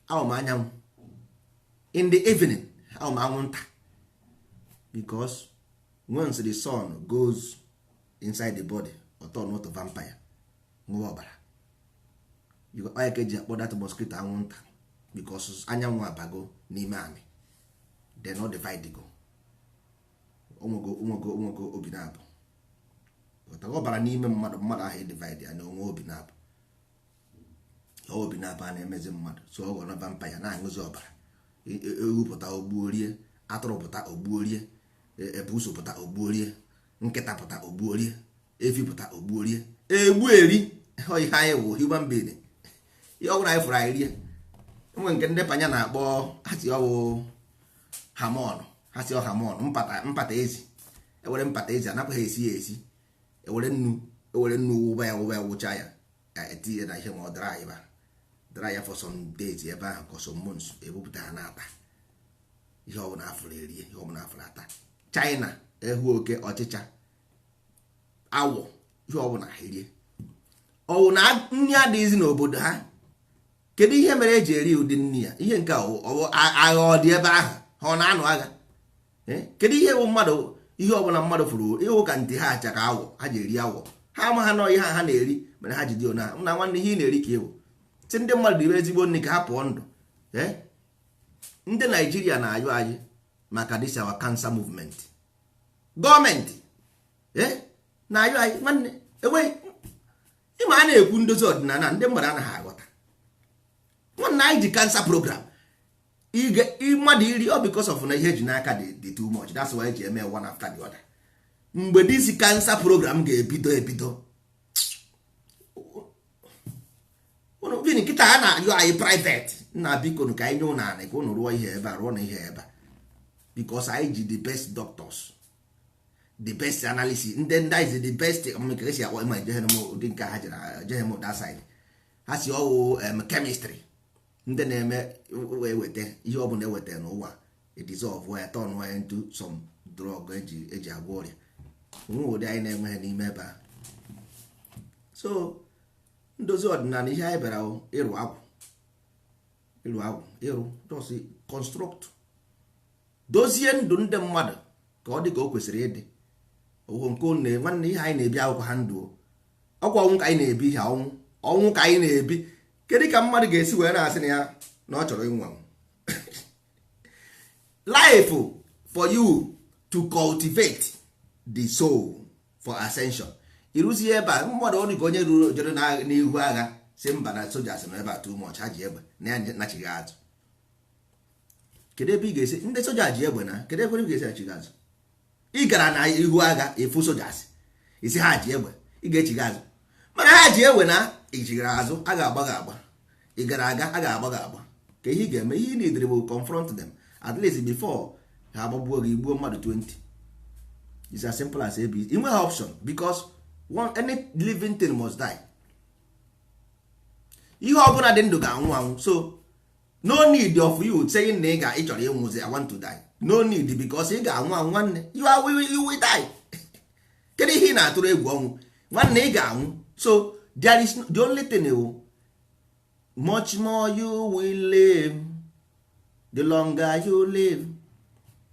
ahụ m anyanwụ, in the evening ahụ m anwụnta, because once the sun goes inside the body, ọ turn to vampire, ṅụwa ọbara. Onye ka eji akpọ that mosquito anwụnta, because anyanwụ abago n'ime anị, then ọ divide go, onwego onwego onwego obi na-abụ. Ọ bara n'ime mmadụ, mmadụ ahụ divide ya na onwe obi na-abụ, obi na-abụ a na-emezi mmadụ. So ọ ghọrọ vampire, na-aṅụzi ọbara. Ewu pụta, ogbuo rie. Atụrụ pụta, ogbuo rie. Ebuso pụta, ogbuo rie. Nkịta pụta, ogbuo rie. Efi pụta, ogbuo rie. Egbu eri. Ihe anyị wụ human being, ihe ọ bụla anyị fụrụ, anyị rie. Enwe nke ndị panya na-akpọ, ha si ọwụ hamon, ha si ọ hamon, mpata, mpata ezi. Ewere mpata ezi, anakwaghị esi ya esi. Ewere nnu, ewere nnu wụba ya, wụba ya, wụcha ya, etinye na ihe ma ọ dara ya, dara ya for some days ebe ahụ, ka some months, ebupụta ha na-ata. Ihe ọbụla afụrụ erie, ihe ọbụla afụrụ ata. China ehu, oke ọchịcha, awọ, ihe ọbụla ha erie. Ọwụ na nri adịghịzi n'obodo ha? Kedu ihe mere eji eri ụdị nri ya? Ihe nke agha ọ dị ebe ahụ? Ha ọ na-anụ agha? Kedu ihe bụ mmadụ? Ihe ọbụla mmadụ fụrụ ịhụ ka ntị ha acha ka awọ, ha ji eri awọ. Ha ama ha nọ ihe ha na-eri mere ha ji dị ona na. Nwanne, ihe ị na-eri ka ịwụ si ndị mmadụ ribe ezigbo nri ka ha pụọ ndụ. Ndị Naijiria na-ayọ anyị maka this our cancer movement. Gọọmenti na-ayọ anyị. Nwanne, enweghị ịma a na-ekwu ndozi ọdịnala, ndị mmadụ anaghị aghọta. Nwanne, anyị ji cancer program mmadụ iri ọ because of na ihe eji n'aka dị too much. That's why eji eme one after the other. Mgbe this cancer program ga-ebido ebido nkịta a na-ayọ anyị private nna, biko ka anyị nye ụnụ anị ka ụnụ rụọ ihe ebe a, rụọ na ihe ebe a, because anyị ji the best doctors, the best analysis, ndị ndị anyị ji the best ka esi akpọ ma ejeghe m ụdị nke ha jere, ejeghe m that side. Ha si ọwụ chemistry, ndị na-eme eweta ihe ọ bụla eweta n'ụwa, dissolve ya, turn ya into some drug eji agwọ ọrịa. Onwe ụdị anyị na-enweghị n'ime ebe a. So ndozi ọdịnala, ihe anyị bịara ịrụ agwụ, ịrụ agwụ, ịrụ just construct, dozie ndụ ndị mmadụ ka ọ dị ka o kwesịrị ịdị. Owo nke unu nwanne, ihe anyị na-ebi akwụkwọ ha ndụ ọkwa ọnwụ ka anyị na-ebi, ihe ọnwụ, ọnwụ ka anyị na-ebi. Kedu ka mmadụ ga-esi wee na-asị na ya na ọ chọrọ ịnwụ anwụ? Life for you to cultivate the soul for ascension. Ịrụzie ebe a, mmadụ ọ dị ka onye ruru jere n'ihu agha, si mba, na sojas nọ ebe a too much, ha ji egbe, na ya nachighị azụ. Kedu ebe ị ga-esi? Ndị soja ji egbe, na kedu ebe ị ga-esi achighị azụ? Ị gara na ihu agha, efu sojas, isi ha ji egbe, ị ga-echighị azụ? Mana ha ji egbe na ichighara azụ, a ga-agba gị agba. Ị gara aga, a ga-agba gị agba. Ka ihe ị ga-eme, ihe ị nidiri bụ confront them at least before ha agbagbuo gị, gbuo mmadụ 20. It's as simple as ABC. Ị nweghị option, because one, any living thing must die. Ihe ọbụla dị ndụ ga-anwụ anwụ. So no need of you saying na ị ga ị chọrọ ịnwụzi, "I want to die." No need, because ị ga-anwụ anwụ. Nwanne, you will die. Kedu ihe ị na-atụrụ egwu ọnwụ? Nwanne, ị ga-anwụ. So there is the only thing wụ, much more you will live, the longer you live,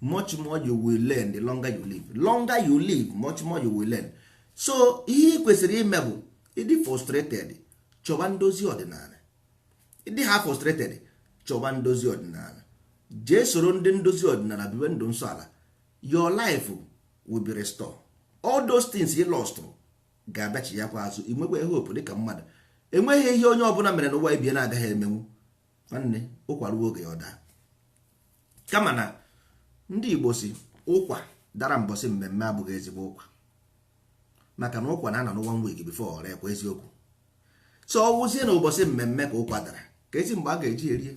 much more you will learn. The longer you live, longer you live, much more you will learn. So ihe ị kwesịrị ime bụ ịdị frustrated, chọba ndozi ọdịnala. Ịdị ha frustrated, chọba ndozi ọdịnala, jee soro ndị ndozi ọdịnala biwe ndụ nsọ ala. Your life will be restored. All those things you lost ga-abịachi ya kwa azụ. Ị nwekwa hope dịka mmadụ. Enweghị ihe onye ọbụla mere n'ụwa ibie na-agaghị emenwu. Nwanne, ụkwa ruo oge ya, ọ daa. Kama na ndị Igbo si ụkwa dara mbọsị mmemme abụghị ezigbo ụkwa, maka na ụkwa na-anọ n'one week before ọ rekwa eziokwu. So ọ wụzie na ụbọchị mmemme ka ụkwa dara. Ka ezi mgbe a ga-eji erie?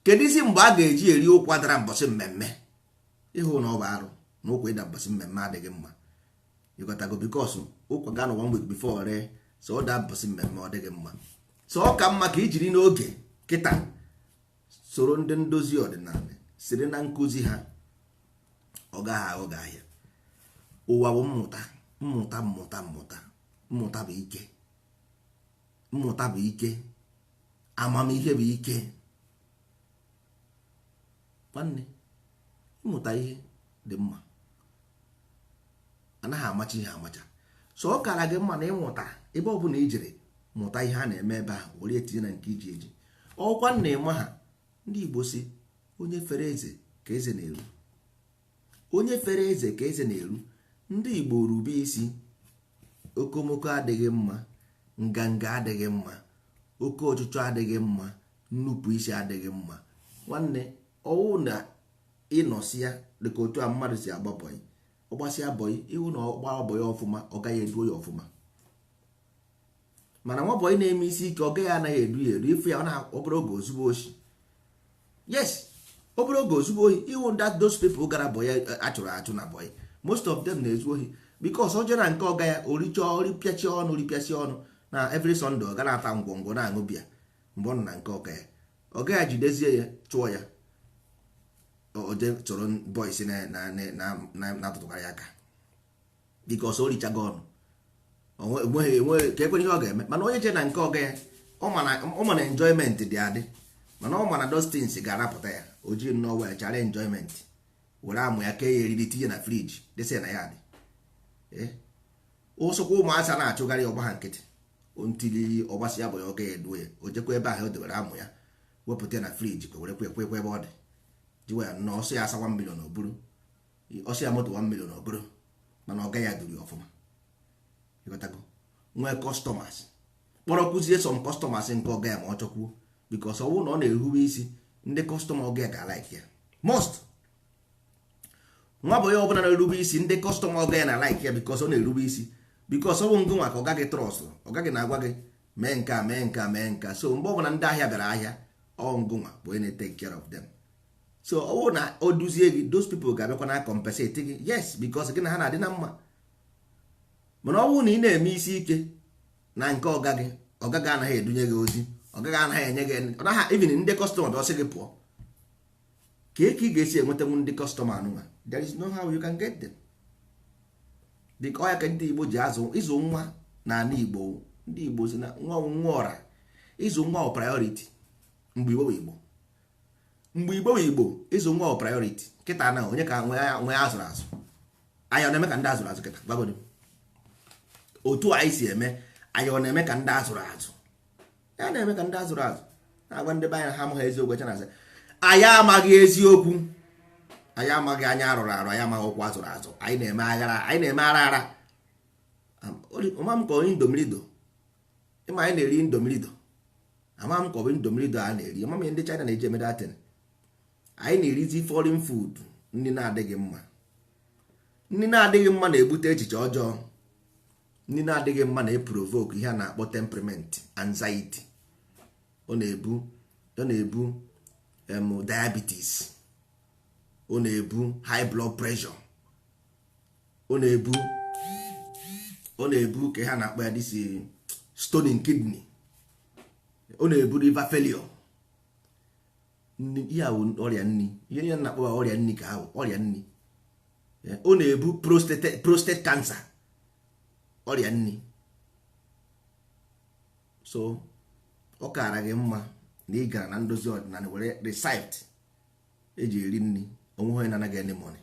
Kedu isi mgbe a ga-eji eri ụkwa dara mbọsị mmemme? Ịhụ na ọ bụ arụ na ụkwa ịda mbọsị mmemme adịghị mma, ịghọtago? Because ụkwa ga nọ one week before ree, so ọ daa mbọsị mmemme, ọ dịghị mma. So ọ ka mma ka ijiri n'oge kịta soro ndị ndozi ọdịnala, siri na nkụzi ha. Ọ gaghị aghọ gị ahịa. Ụwa bụ mmụta, mmụta, mmụta, mmụta. Mmụta bụ ike, mmụta bụ ike, amamihe bụ ike. Nwanne, ịmụta ihe dị mma, anaghị amacha ihe amacha. So ọ kara gị mma na ịmụta ebe ọ bụla ijere mụta ihe a na-eme ebe ahụ, were etinye na nke iji eji ọkwa nna ịma ha. Ndị Igbo si, onye fere eze ka eze na-eru, onye fere eze ka eze na-eru. Ndị Igbo, rube isi. Okomoko adịghị mma, nganga adịghị mma, oke ọchịchọ adịghị mma, nnupụ isi adịghị mma. Nwanne, ọwụ na ịnọsịa dịka otu a mmadụ si agba bọyị, ọ gbasịa bọyị, ịhụ na ọ gbaa bọyị ọfụma, ọ gaghị eduo ya ọfụma. Mana nwa bọyị na-eme isi ike, ọ gaghị anaghị edu ya edu. Ifu ya, ọ na obere oge ozugbo oshi. Yes, obere oge ozugbo ohi. Ịhụ that those people gara bọyị achụrụ achụ na bọyị, most of them na-ezu ohi, because ọ jere na nke ọga ya, oricha, oripịachi ọnụ, ripịasị ọnụ na every Sunday ọ ga na-ata ngwongwo, na-aṅụ biya. Mgbe ọ nọ na nke ọga ya, ọga ya jidezie ya, chụọ ya, o je chọrọ boys na-atụtụkarị aka, because o richago ọnụ. Enweghị enweghị ka ekwere ihe ọ ga-eme. Mana onye che na nke ọga ya, ọ ma na enjoyment dị adị, mana ọ ma na those things ga-arapụta ya. O ji nnọọ wee chara enjoyment, were amụ ya kee ya eriri, tinye na fridge, dịsị na ya dị ụsụkwa. Ụmụazị a na-achụgharị ọgba ha nkịtị ntili ọgbasị ya bụ ya, ọ gaghị eduo ya. O jekwa ebe ahụ o debere amụ ya, wepụta na fridge, ka were kwe ekwe ebe ọ dị, jiwa ya nnọọ. Ọsọ ya asa 1 million o buru, ọsọ ya moto 1 million o buru, mana ọ gaghị aduru ya ọfụma. Ịghọtago? Nwee customers, kpọrọ kụzie some customers nke ọga ya ma ọ chọkwuo, because ọ bụrụ na ọ na-erube isi, ndị customer ọga ya ga-alike ya most. Nwa bụ ya ọbụla na-erube isi, ndị customer ọga ya na like ya, because ọ na-erube isi, because ọ bụ ngụ nwa ka ọ gaghị trust. Ọ gaghị na-agwa gị mee nke a, mee nke a, mee nke a. So mgbe ọbụla ndị ahịa bịara ahịa, ọ ngụnwa bụ onye na-take care of them. So ọ bụrụ na o duzie gị, those people ga-abịakwa na compensate gị. Yes, because gị na ha na-adị na mma. Mana ọ bụrụ na ị na-eme isi ike na nke ọga gị, ọga gị anaghị edunye gị ozi, ọga gị anaghị enye gị, ọ naghị even ndị customer bịa, ọsị gị pụọ, ka ị ga-esi enwetanwu ndị customer anụnwa? There is no how you can get them. Dịka ọ ya ka ndị Igbo ji azụ ịzụ nwa n'ala Igbo. Ndị Igbo si na nwa wụ nwa ọra. Ịzụ nwa bụ priority mgbe Igbo bụ Igbo. Mgbe Igbo bụ Igbo, ịzụ nwa bụ priority. Kịta na onye ka nwee azụrụ azụ anyị, ọ na-eme ka ndị azụrụ azụ kịta? Gwagodi, otu anyị si eme anyị, ọ na-eme ka ndị azụrụ azụ? Ya na-eme ka ndị azụrụ azụ na-agwa ndị be anyị na ha amaghị eziokwu. Eche na asị anyị amaghị eziokwu, anyị amaghị anya arụrụ arụ, anyị amaghị ụkwụ azụrụ azụ, anyị na-eme aghara, anyị na-eme ara ara. Ama m ka ọ indomilido ịma anyị na-eri indomilido. Ama m ka ọ bụ indomilido a na-eri. Ama m ihe ndị China na-eji eme datin. Anyị na-erizi foreign food, nri na-adịghị mma. Nri na-adịghị mma na-ebute echiche ọjọọ. Nri na-adịghị mma na-eprovoke ihe a na-akpọ temperament anxiety. Ọ na-ebu diabetes, ọ na-ebu high blood pressure, ọ na-ebu ka ihe a na-akpọ ya, this stone in kidney, ọ na-ebu liver failure. Ihe a bụ ọrịa nri. Ihe niile na-akpọ ọrịa nri ka ahụ ọrịa nri. Ọ na-ebu prostate cancer, ọrịa nri. So ọ kaara gị mma na ị gara na ndozi ọdịnala were recipe eji eri nri, onwe onye na-anaghị any money.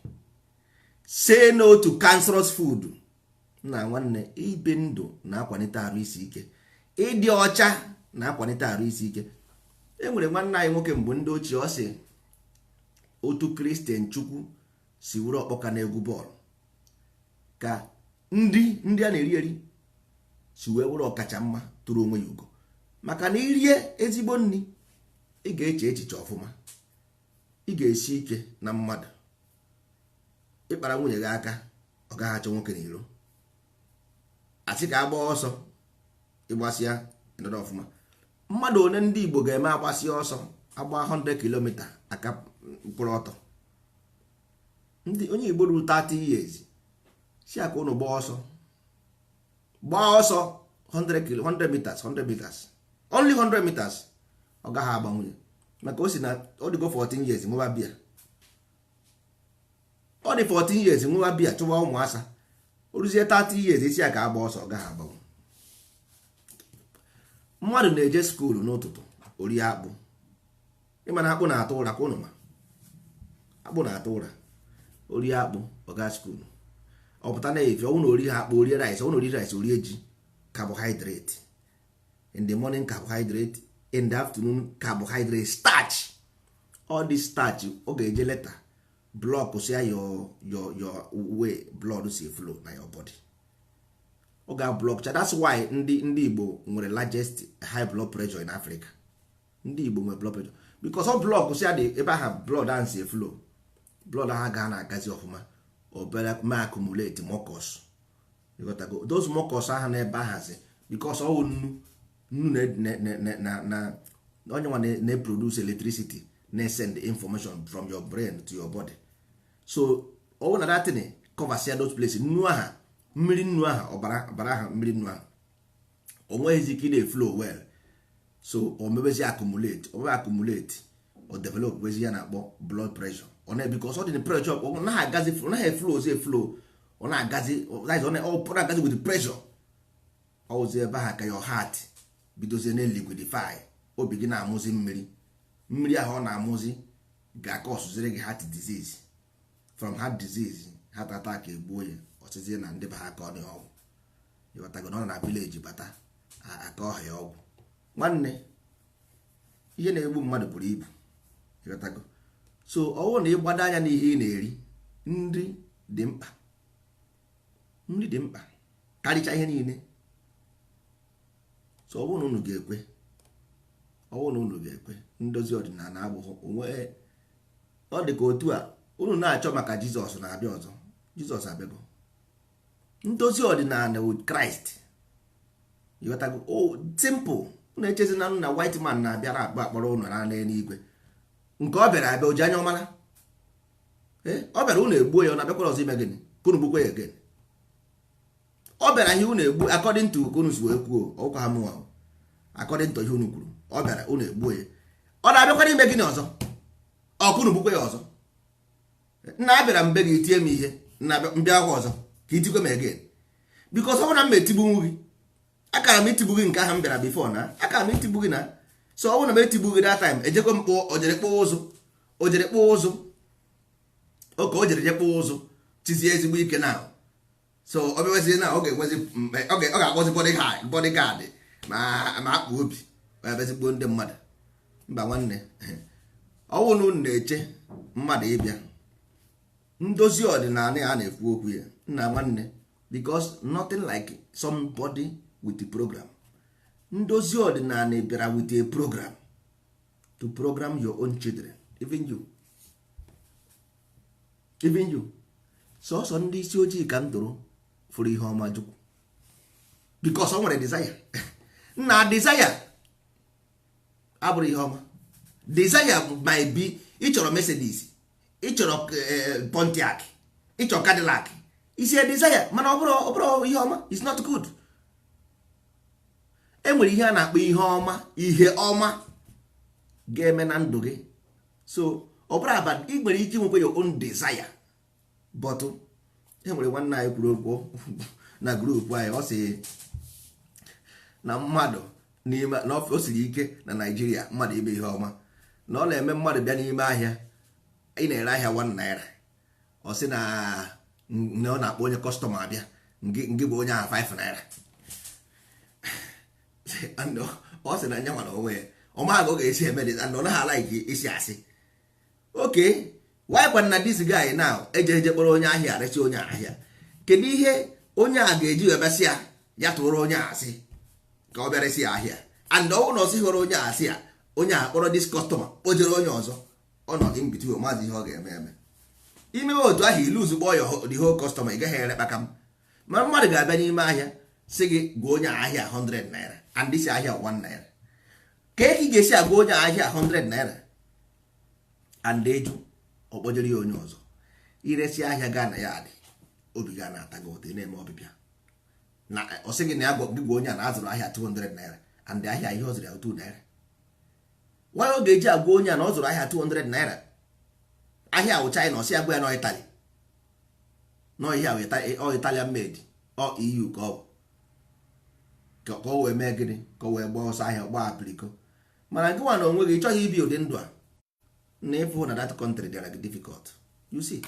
Say no to cancerous food. Nna nwanne, ibi ndụ na-akwalite arụ isi ike, ịdị ọcha na-akwalite arụ isi ike. E nwere nwanne anyị nwoke mgbe ndị ochie, ọ sị otu Kristian Chukwu si were ọkpọka na-egwu bọọlụ ka ndị a na-eri eri si wee were ọkacha mma tụrụ onwe ya ugo. Maka na irie ezigbo nri, ị ga-eche echiche ọfụma, ị ga-esi ike na mmadụ ịkpara nwunye gị aka, ọ gaghị achọ nwoke n'iro, asị ka a gbaa ọsọ, ịgbasịa nọrọ ọfụma. Mmadụ one ndị Igbo ga-eme agbasi ọsọ agba 100 km aka mkpụrụ ọtọ. Ndị onye Igbo ruru 30 years si aka ụnụ gbaa ọsọ, gbaa ọsọ 100 kilo, 100 meters, 100 meters, only 100 meters, ọ gaghị agbanwe, maka o si na ọ dịgo 14 years ṅụba biya. Ọ dị 14 years ṅụba biya, chụwa ụmụasa. O ruzie 30 years, isi ya ka agba ọsọ, ọ gaghị agbanwe. Mmadụ na-eje school n'ụtụtụ, orie akpụ. Ịma na akpụ na-atụ ụra, ka ụnụ ma akpụ na-atụ ụra. Orie akpụ, ọ gaa school. Ọ pụta na efe ọnwụ na ori ha akpụ, orie rice. Ọnwụ na ori rice, orie ji, carbohydrate in the morning, carbohydrate in the afternoon, carbohydrate, starch. All this starch, ọ ga-eje later block sia your way blood si flow na your body. Ọ ga block cha. That's why ndị Igbo nwere largest high blood pressure in Africa. Ndị Igbo nwere blood pressure because ọ block sia dị ebe aha blood ahụ si flow. Blood ahụ ga na-agazi ọfụma, obere ma accumulate mucus. Ịghọtago? Those mucus ahụ n'ebe ahazi because ọ wụ nnu nnu na onye nwa na-produce electricity, na-send information from your brain to your body. So ọ bụ na that thing cover those places, nnu aha, mmiri nnu aha, ọbara ọbara aha, mmiri nnu aha, o nweghịzi ike ị na-eflow well. So o mebezi accumulate, o mebe accumulate, o develop wezi ya na-akpọ blood pressure. Ọ na because ọ dị pressure, ọ naghị agazi, ọ naghị eflow ozi eflow, ọ na-agazi, ọ na-agazi with pressure. Ọ wụzi ebe ahụ ka your heart bidozie na liquidify, obi gị na-amụzi mmiri. Mmiri ahụ ọ na-amụzi ga-aka ọsụziri gị heart disease. From heart disease, heart attack egbuo ya. Ọsịzie na ndị be ha aka ọ dị ọgwụ. Ịghọtago na ọ nọ na village bata aka ọha ya ọgwụ. Nwanne, ihe na-egbu mmadụ buru ibu. Ịghọtago? So ọ bụrụ na ịgbado anya n'ihe ị na-eri, nri dị mkpa, nri dị mkpa karịcha ihe niile. So ọ bụrụ na unu ga-ekwe, ọ bụrụ na unu ga-ekwe, ndozi ọdịnala abụghị onwe. Ọ dị ka otu a unu na-achọ maka Jizọs na-abịa ọzọ. Jizọs abịago. Ndozi ọdịnala with Kraịst. Ịghọtago? O simple. Unu echezina na white man na-abịara akpọ akpọrọ unu na n'eluigwe. Nke ọ bịara abịa, o ji anya ọmara. Ọ bịara, unu egbuo ya. Ọ na-abịakwara ọzọ ime gịnị? Ka unu gbukwa ya again? Ọ bịara ihe unu egbu, according to ka unu si wee kwuo ọkwa ha mụnwa, according to ihe unu kwuru, ọ bịara, unu egbuo ya. Ọ na-abịakwara ime gịnị ọzọ? Ọ ka unu gbukwa ya ọzọ? Nna, abịara mbe gị tie m ihe nna, mbịa akwa ọzọ ka itikwe m again, because ọ bụrụ na m etigbunwu gị, akara m itigbu gị. Nke ahụ m bịara before na akara m itigbu gị na. So ọ bụrụ na m etigbu gị that time, ejekwe m kpụọ. O jere kpụọ ụzụ, o jere kpụọ ụzụ oke, o jere je kpụọ ụzụ, tizie ezigbo ike na. So ọ bịawezie na ọ ga-enwezi, ọ ga-akpọzi bodyguard ma akpa obi ezigbo ndị mmadụ. Mba nwanne, ọwụ na unu na-eche mmadụ ịbịa ndozi ọdịnala a na-ekwu okwu ya, nna nwanne, because nothing like somebody with the program. Ndozi ọdịnala bịara with a program to program your own children, even you, even you. Sọsọ ndị isi ojii ka m dụrụ fụrụ ihe ọma Chukwu, because ọ nwere desire. Nna, desire abụrụ ihe ọma. Desire might be ịchọrọ Mercedes, ịchọrọ Pontiac, ịchọrọ Cadillac. Isi desire, mana ọ bụrụ ihe ọma, is not good. E nwere ihe a na-akpọ ihe ọma, ihe ọma ga-eme na ndụ gị. So ọ bụrụ aba, ị nwere ike inwekwa your own desire, but e nwere nwanne anyị kwuru okwu na group anyị. Ọ sị na mmadụ n'ime na o siri ike na Naijiria mmadụ ime ihe ọma, na ọ na-eme mmadụ bịa n'ime ahịa, ị na-ere ahịa 1 naira, ọ sị na ọ na-akpọ onye customer abịa, ngị bụ onye ahụ 5 naira. Ọ sị na nya nwere onwe ya, ọ maghị ka ọ ga-esi eme dị, and ọ naghị a-like isi asị. Okay, why kwan na this guy now eje eje kpọrọ onye ahịa, resi onye ahịa? Kedu ihe onye a ga-eji wee besị ya, ya tụrụ onye a asị ka ọ bịa resi ya ahịa? And ọ bụrụ na ọ sị hụrụ onye a asị ya, onye a kpọrọ this customer, kpojere onye ọzọ, ọ nọ in between, maazị ihe ọ ga-eme eme. Imewe otu ahụ, iluzu kpọọ ya the whole customer. Ị gaghị ere kpaka m. Ma mmadụ ga-abịa n'ime ahịa sị gị gwa onye ahịa 100 naira and this ahịa 1 naira. Ka ị ga-esi agwa onye ahịa 100 naira and eju ọkpọjere ya onye ọzọ? Iresi ahịa gaa na ya dị, obi ga na-ata gị ụtọ, ị na-eme ọbịbịa na ọ sị gị na ya gwa onye a na azụrụ ahịa 200 naira and ahịa ihe ọ zụrụ ya 2 naira. Why ọ ga-eji agwa onye a na ọ zụrụ ahịa 200 naira, ahịa awụ China, ọ sị agwa ya nọ Italy, nọ ihe ahụ ọ Italian made, ọ EU, ka ọ bụ ka ọ wee mee gịnị? Ka ọ wee gbaa ọsọ ahịa, gbaa apiriko. Mana gị nwa na onwe gị, ị chọghị ibi ụdị ndụ a na ịfụ na that country dịara gị difficult. You see,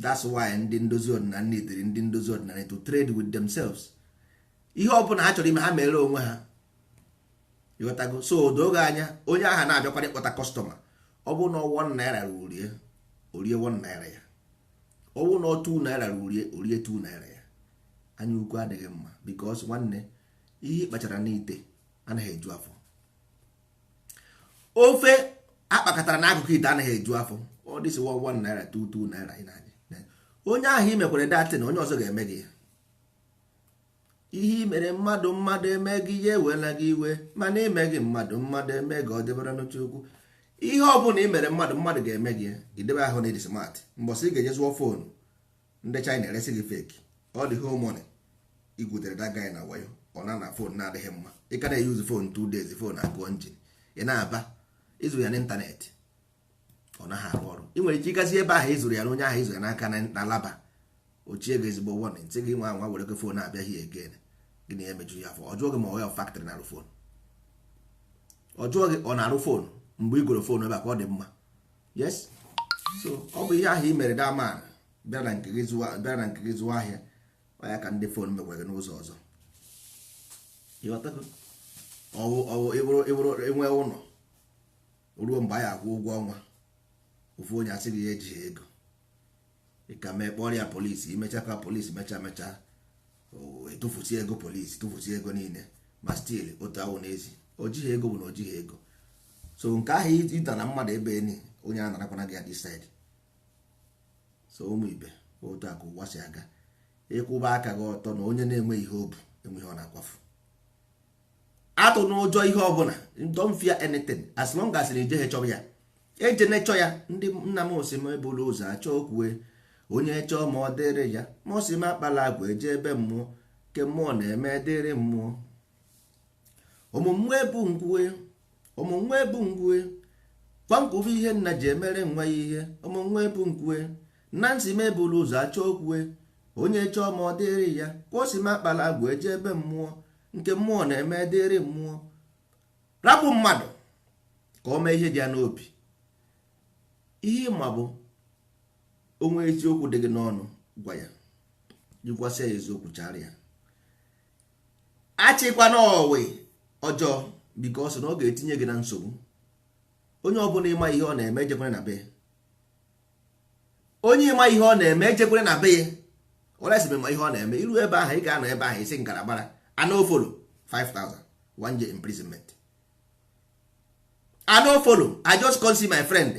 that's why ndị ndozi ọdịnala neediri ndị ndozi ọdịnala to trade with themselves. Ihe ọ bụla ha chọrọ ime, ha mere onwe ha. Ịghọtago? So doo gị anya, onye ahụ na-abịakwara ịkpọta customer, ọ bụrụ na 1 naira rurie, orie 1 naira ya. Ọ bụrụ na 2 naira rurie, orie 2 naira ya. Anya ukwu adịghị mma, because nwanne, ihe ị kpachara n'ite anaghị eju afọ. Ofe akpakọtara n'akụkụ ite anaghị eju afọ. Ọ dịsị 1 naira, 2 2 naira ị na-anya onye ahụ i mekwara datin, onye ọzọ ga-eme gị ya. Ihe i mere mmadụ, mmadụ eme gị ya, ewela gị iwe. Mana ime gị mmadụ, mmadụ eme gị, ọ dịbara n'Chukwu. Ihe ọ bụla i mere mmadụ, mmadụ ga-eme gị ya. Idebe ahụ na ịdị smart. Mbọsị ị ga-eje zụọ phone, ndị China eresi gị fake. Ọ dị whole money igwutere that guy na wayo. Ọ na na phone na-adịghị mma. Ị ka na-eyuzu phone 2 days, phone agụọ engine. Ị na-aba ịzụrụ ya n'ịntanetị, ọ naghị arụ ọrụ. Ị nwere ike ịgazi ebe ahụ ịzụrụ ya na onye ahụ ịzụrụ ya n'aka na laba ochie gị ezigbo warning, sị gị nwa nwa were gị phone abịaghị again. Gị na ya emeju ya afọ. Ọ jụọ gị ma ọ ya factory na-arụ phone, ọ jụọ gị ọ na-arụ phone mgbe ị goro phone ebe a ka ọ dị mma. Yes, so ọ bụ ihe ahụ i mere that man bịara na nke gị zụwa, bịara na nke gị zụwa ahịa, ọ ya ka ndị phone mekwara gị n'ụzọ ọzọ. Ịghọtago? Ọwụ ịbụrụ ịbụrụ enwe ụlọ ruo mgbe anyị akwụ ụgwọ ọnwa, ofu onye asị gị ya ejighị ego, ị ka mee kpọrọ ya polisi. Imecha ka polisi mecha mecha, etụfusie ego polisi, tụfusie ego niile, ma still otu awụ n'ezi o jighị ego bụ na o jighị ego. So nke ahụ ịda na mmadụ ebe eni onye a narakwana gị ya this side. So ụmụ ibe, otu a ka ụwa si aga. Ịkwụba aka gị ọtọ na onye na-enwe ihe o bu enweghị ọ na-akwafu. Atụ n'ụjọ ihe ọbụla. Don't fear anything as long as na ijeghe chọrọ ya, eje na-echọ ya. Ndị nna m osi m ebulu ụzọ achọ okwue onye chọọ ma ọ dịrị ya, ma ọ sị m akpala agwa eje ebe mmụọ ke mmụọ na-eme dịrị mmụọ. Ọmụmụ ebu ngwue, ọmụmụ ebu ngwue, kwamkwubu ihe nna ji emere nwa ya ihe. Ọmụmụ ebu ngwue nna nsị m ebulu ụzọ achọ okwue onye chọọ ma ọ dịrị ya, ka o si m akpala agwa eje ebe mmụọ nke mmụọ na-eme dịrị mmụọ. Rapụ mmadụ ka o mee ihe dị ya n'obi. Ihe ịma bụ onwe eziokwu dị gị n'ọnụ, gwa ya, jigwasịa ya eziokwu, chara ya. Achịkwana ọwị ọjọọ, because na ọ ga-etinye gị na nsogbu. Onye ọbụla ịma ihe ọ na-eme, ejekwere na be ya. Onye ịma ihe ọ na-eme, ejekwere na be ya. Olesi ma ihe ọ na-eme, iru ebe ahụ, ị ga-anọ ebe ahụ isi ngarabara ano follow 5000, one year imprisonment. I no follow, I just come see my friend,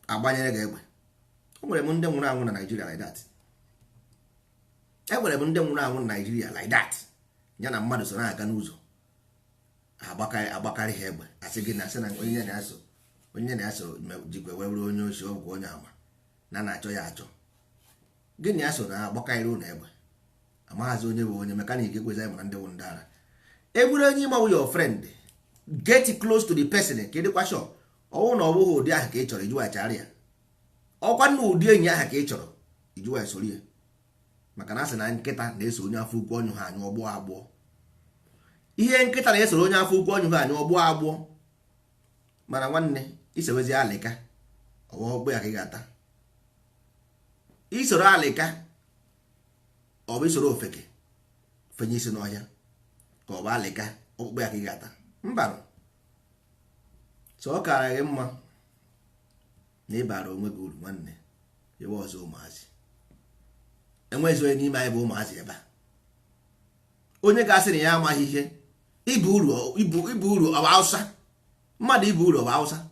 agbanyere gị egbe. O nwere m ndị nwụrụ anwụ na Nigeria like that. Enwere m ndị nwụrụ anwụ na Nigeria like that. Ya na mmadụ so na-aga n'ụzọ, agbakarị ha egbe, asị gị na asị na onye na-eso, onye na-eso jikwa wee bụrụ onye ochi ọgwụ, onye ama na na-achọ ya achọ. Gịnị ya so na-agbakarịrị ụlọ egbe? Amaghazi onye bụ onye mechanic ekwezi anyị mara ndị wụ ndị ara. Egburu onye ịmanwụ your friend, get close to the person ka ịdịkwa sure. Ọnwụ na ọ bụghị ụdị ahụ ka ị chọrọ, ijiwaghachara ya. Ọkwa nna ụdị enyi ahụ ka ị chọrọ, ijiwa soro ya. Maka na asị na nkịta na-eso onye afọ ukwu ọnyụ ha anyụ ọgbọ agbụọ. Ihe nkịta na-esoro onye afọ ukwu ọnyụ ha anyụ ọgbọ agbụọ. Mana nwanne, isewezi alịka ọwa ọgbọ ya ka ị ga-ata. Isoro alịka, ọ bụ isoro ofeke fenye isi n'ọhịa, ka ọ bụ alịka ọkpụkpụ ya ka ị ga-ata. Mba, so ọ kara gị mma na ịbara onwe gị uru. Nwanne, iwe ọzọ, ụmụazị enweghịzi onye n'ime anyị bụ ụmụazị ebe a. Onye ga-asị na ya amaghị ihe ibu uru, ibu uru ọ bụ Hausa mmadụ, ibu uru ọ bụ Hausa.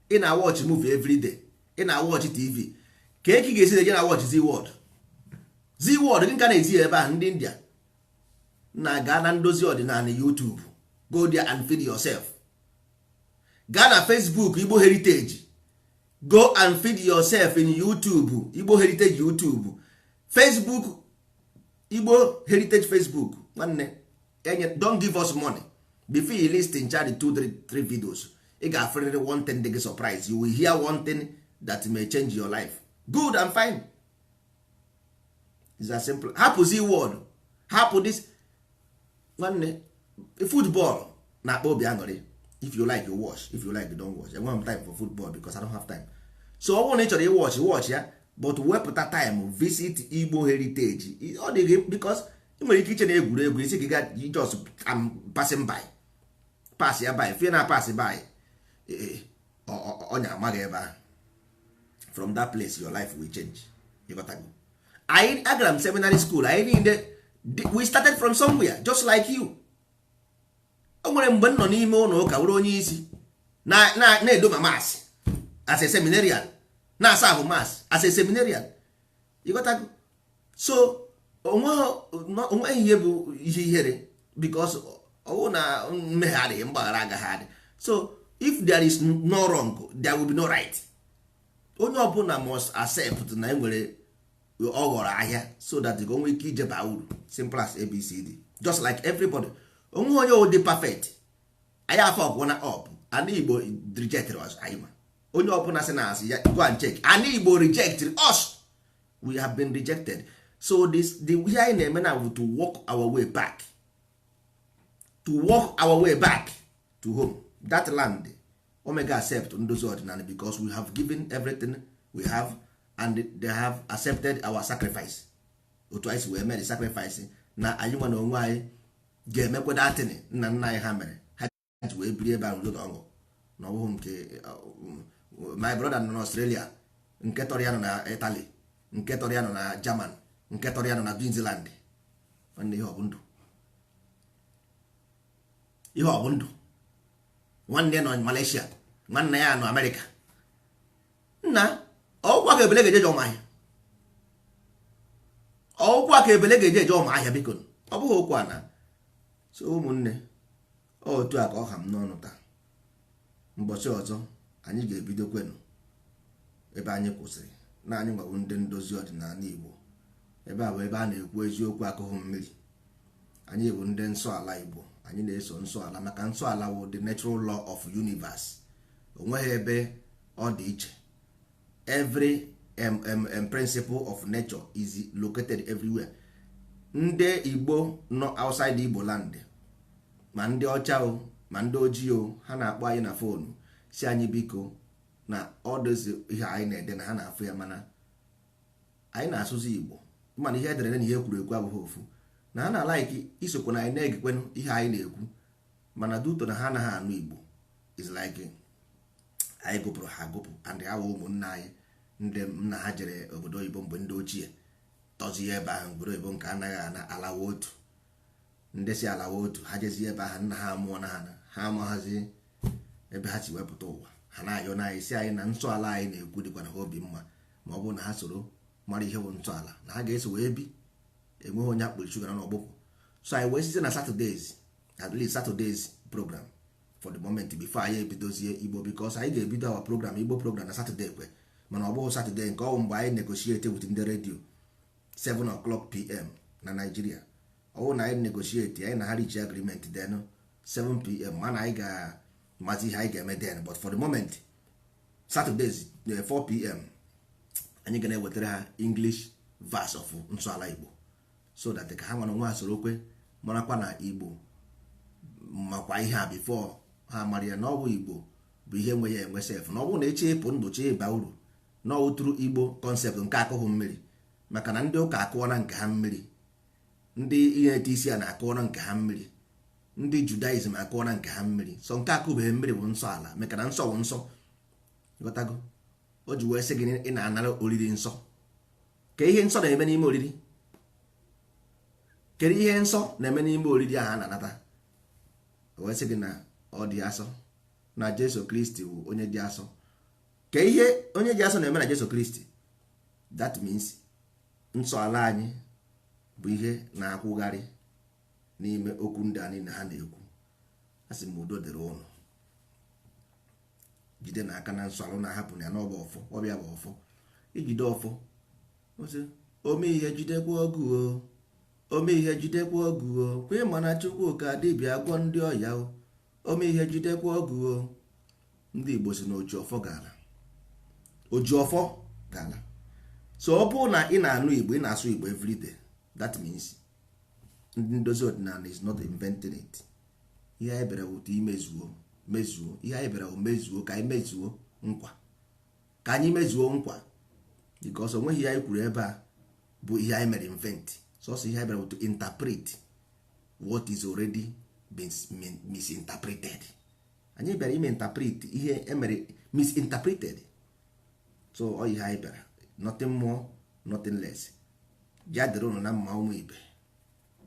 Ị na-awatch movie everyday, ị na-awatch TV, ka eki ga-esi na eje na watch Zee World. Zee World gị nka na-ezi ya ebe ahụ. Ndị India na-aga na ndozi ọdịnala YouTube. Go there and feed yourself. Gaa na Facebook, Igbo Heritage. Go and feed yourself in YouTube, Igbo Heritage YouTube, Facebook, Igbo Heritage Facebook. Nwanne, don't give us money. Before you listen charge 2 3 3 videos, ị ga-afụrịrị one thing dị gị surprise. You will hear one thing that may change your life, good and fine. It's as simple. Hapụzi word, hapụ this. Nwanne, football na-akpọ obi aṅụrị. If you like, you watch. If you like, you don't watch. Enweghị m time for football because I don't have time. So ọ bụrụ na ị chọrọ iwatch, watch ya, but wepụta time visit Igbo Heritage. Ọ dị gị because ị nwere ike iche na egwuregwu isi gị ga just, I'm passing by, pass ya by, fie na pass by, ọnya amaghị ebe ahụ. From that place your life will change. Ịghọtago? Anyị agara m seminary school. Anyị niile, we started from somewhere, just like you. O nwere mgbe m nọ n'ime ụlọ ụka, were onye isi na-edo ma mass as a seminarian, na-asa ahụ mass as a seminarian. Ịghọtago? So onweghị ihe bụ ihe ihere, because ọwụ na mmehie adịghị, mgbaghara agaghị adị. So if there is no wrong, there will be no right. Onye ọbụla must accept na enwere ọ ghọrọ ahịa so that o nwee ike ije baa uru. Simple as ABCD. Just like everybody, onwe onye ụdị perfect. Anyị afọ ọgwụna up. Ana Igbo rejected us. Anyị ma onye ọbụla sị na asị ya, go and check. Ana Igbo rejected us. We have been rejected. So this the ihe anyị na-eme na to walk our way back, to walk our way back to home, that land. Omega accept ndozi ọdịnala because we have given everything we have and they have accepted our sacrifice. Otu anyị si wee mee the sacrifice na anyị nwa na onwe anyị ga-emekwa datin nna nna anyị ha mere, ha ji wee biri ebe ahụ udo na ọṅụ. Na ọ bụghị nke my brother nọ n'Australia, nke tọrọ ya nọ na Italy, nke tọrọ ya nọ na German, nke tọrọ ya nọ na New Zealand. Nwanne, ihe ọ bụ ndụ? Ihe ọ bụ ndụ? Nwanne ya nọ Malaysia, nwanne ya nọ America. Nna, ọgwụ ka ebele ga-eje eje ọma ahịa, ọgwụ ka ebele ga-eje eje ọma ahịa. Biko, ọ bụghị okwu a na. So ụmụnne, otu a ka ọ ha m n'ọnụ taa. Mbọchị ọzọ anyị ga-ebido kwenu ebe anyị kwụsịrị na anyị nwabụ ndị ndozi ọdịnala Igbo. Ebe a bụ ebe a na-ekwu eziokwu akụghị mmiri. Anyị bụ ndị nsọ ala Igbo. Anyị na-eso nsọ ala maka nsọ ala wụ the natural law of universe. Onweghị ebe ọ dị iche. Every principle of nature is located everywhere. Ndị Igbo nọ outside Igbo land, ma ndị ọcha o, ma ndị ojii o, ha na-akpọ anyị na phone si anyị biko, na ọ dozi ihe anyị na-ede na ha na-afụ ya, mana anyị na-asụzi Igbo, mana ihe edere na ihe ekwuru ekwu abụghị ofu, na ha na-alike isokwa na anyị na-egekwenụ ihe anyị na-ekwu, mana duto na ha anaghị anụ Igbo is like anyị gụpụrụ ha agụpụ. And ha wụ ụmụnna anyị, ndị nna ha jere obodo oyibo mgbe ndị ochie tọzie ebe ahụ. Obodo oyibo nke anaghị ana alawa otu, ndị si alawa otu ha jezie ebe ahụ, nna ha amụọ na ha ha amaghazi ebe ha si wepụta ụwa. Ha na-ayọ na anyị si anyị na nsọ ala anyị na-ekwu dịkwa na ha obi mma, ma ọ bụrụ na ha soro mara ihe bụ ntọala na ha ga-eso wee bi, enweghị onye akpụrụ shuga na n'ọgbụpụ. So anyị wee site na Saturdays, at least Saturdays program for the moment before anyị ebidozie Igbo, because anyị ga-ebido our program, Igbo program, na Saturday kwe, mana ọ bụghị Saturday nke ọ bụ mgbe anyị negotiate with ndị redio 7 o'clock pm na Nigeria. Ọ bụrụ na anyị negotiate, anyị na ha reach agreement, then 7 pm, mana anyị ga-mazi ihe anyị ga-eme then. But for the moment, Saturdays 4 pm, anyị ga na-ewetara ha English verse of nsọala Igbo so that ka ha nwere onwe ha soro kwe, marakwa na Igbo makwa ihe a before ha mara ya, na ọ bụ Igbo bụ ihe nwe ya enwe sef, na ọ bụrụ na eche ịpụ ndụ chee ịba uru na ọ tụrụ Igbo concept nke akụghị mmiri, maka na ndị ụka akụọna nke ha mmiri, ndị ihe ete isi a na-akụọna nke ha mmiri, ndị Judaism akụọna nke ha mmiri. So nke akụbeghị mmiri bụ nsọ ala, maka na nsọ bụ nsọ. Ghọtago? O ji wee sị gị ị na-anara oriri nsọ. Ka ihe nsọ na-eme n'ime oriri? Kedu ihe nsọ na-eme n'ime oriri ahụ a na-anata? O wee sị gị na ọ dị asọ, na Jesu Kristi bụ onye dị asọ. Ka ihe onye dị asọ na-eme na Jesu Kristi? That means nsọ ala anyị bụ ihe na-akwụgharị n'ime okwu ndị a niile ha na-ekwu. A sị m udo dịrị ụnụ. Jide na aka na nsọ alụ na-ahapụ ya n'ọba ọfọ. Ọbịa bụ ọfọ, ijide ọfọ ozi ome ihe, jidekwa ọgụ o, ome ihe, jidekwa ọgụ o. Kwe mana Chukwu ka dibịa gwọ ndị ọya o. Ome ihe, jidekwa ọgụ o. Ndị Igbo si na oji ọfọ gara, oji ọfọ gara. So ọ bụrụ na ị na-anụ Igbo, ị na-asụ Igbo everyday, that means ndị ndozi ọdịnala is not inventing it. Ihe anyị bịara wụta imezuo, mezuo ihe anyị bịara wụ mezuo, ka anyị mezuo nkwa, ka anyị mezuo nkwa, because onweghị ihe anyị kwuru ebe a bụ ihe anyị mere invent. Sọsọ ihe anyị bịara wụ to interpret what is already been misinterpreted. Anyị bịara ime interpret ihe emere misinterpreted. So ọ ihe anyị bịara, nothing more, nothing less. Ya dịrị ụnụ na mma, ụmụ ibe.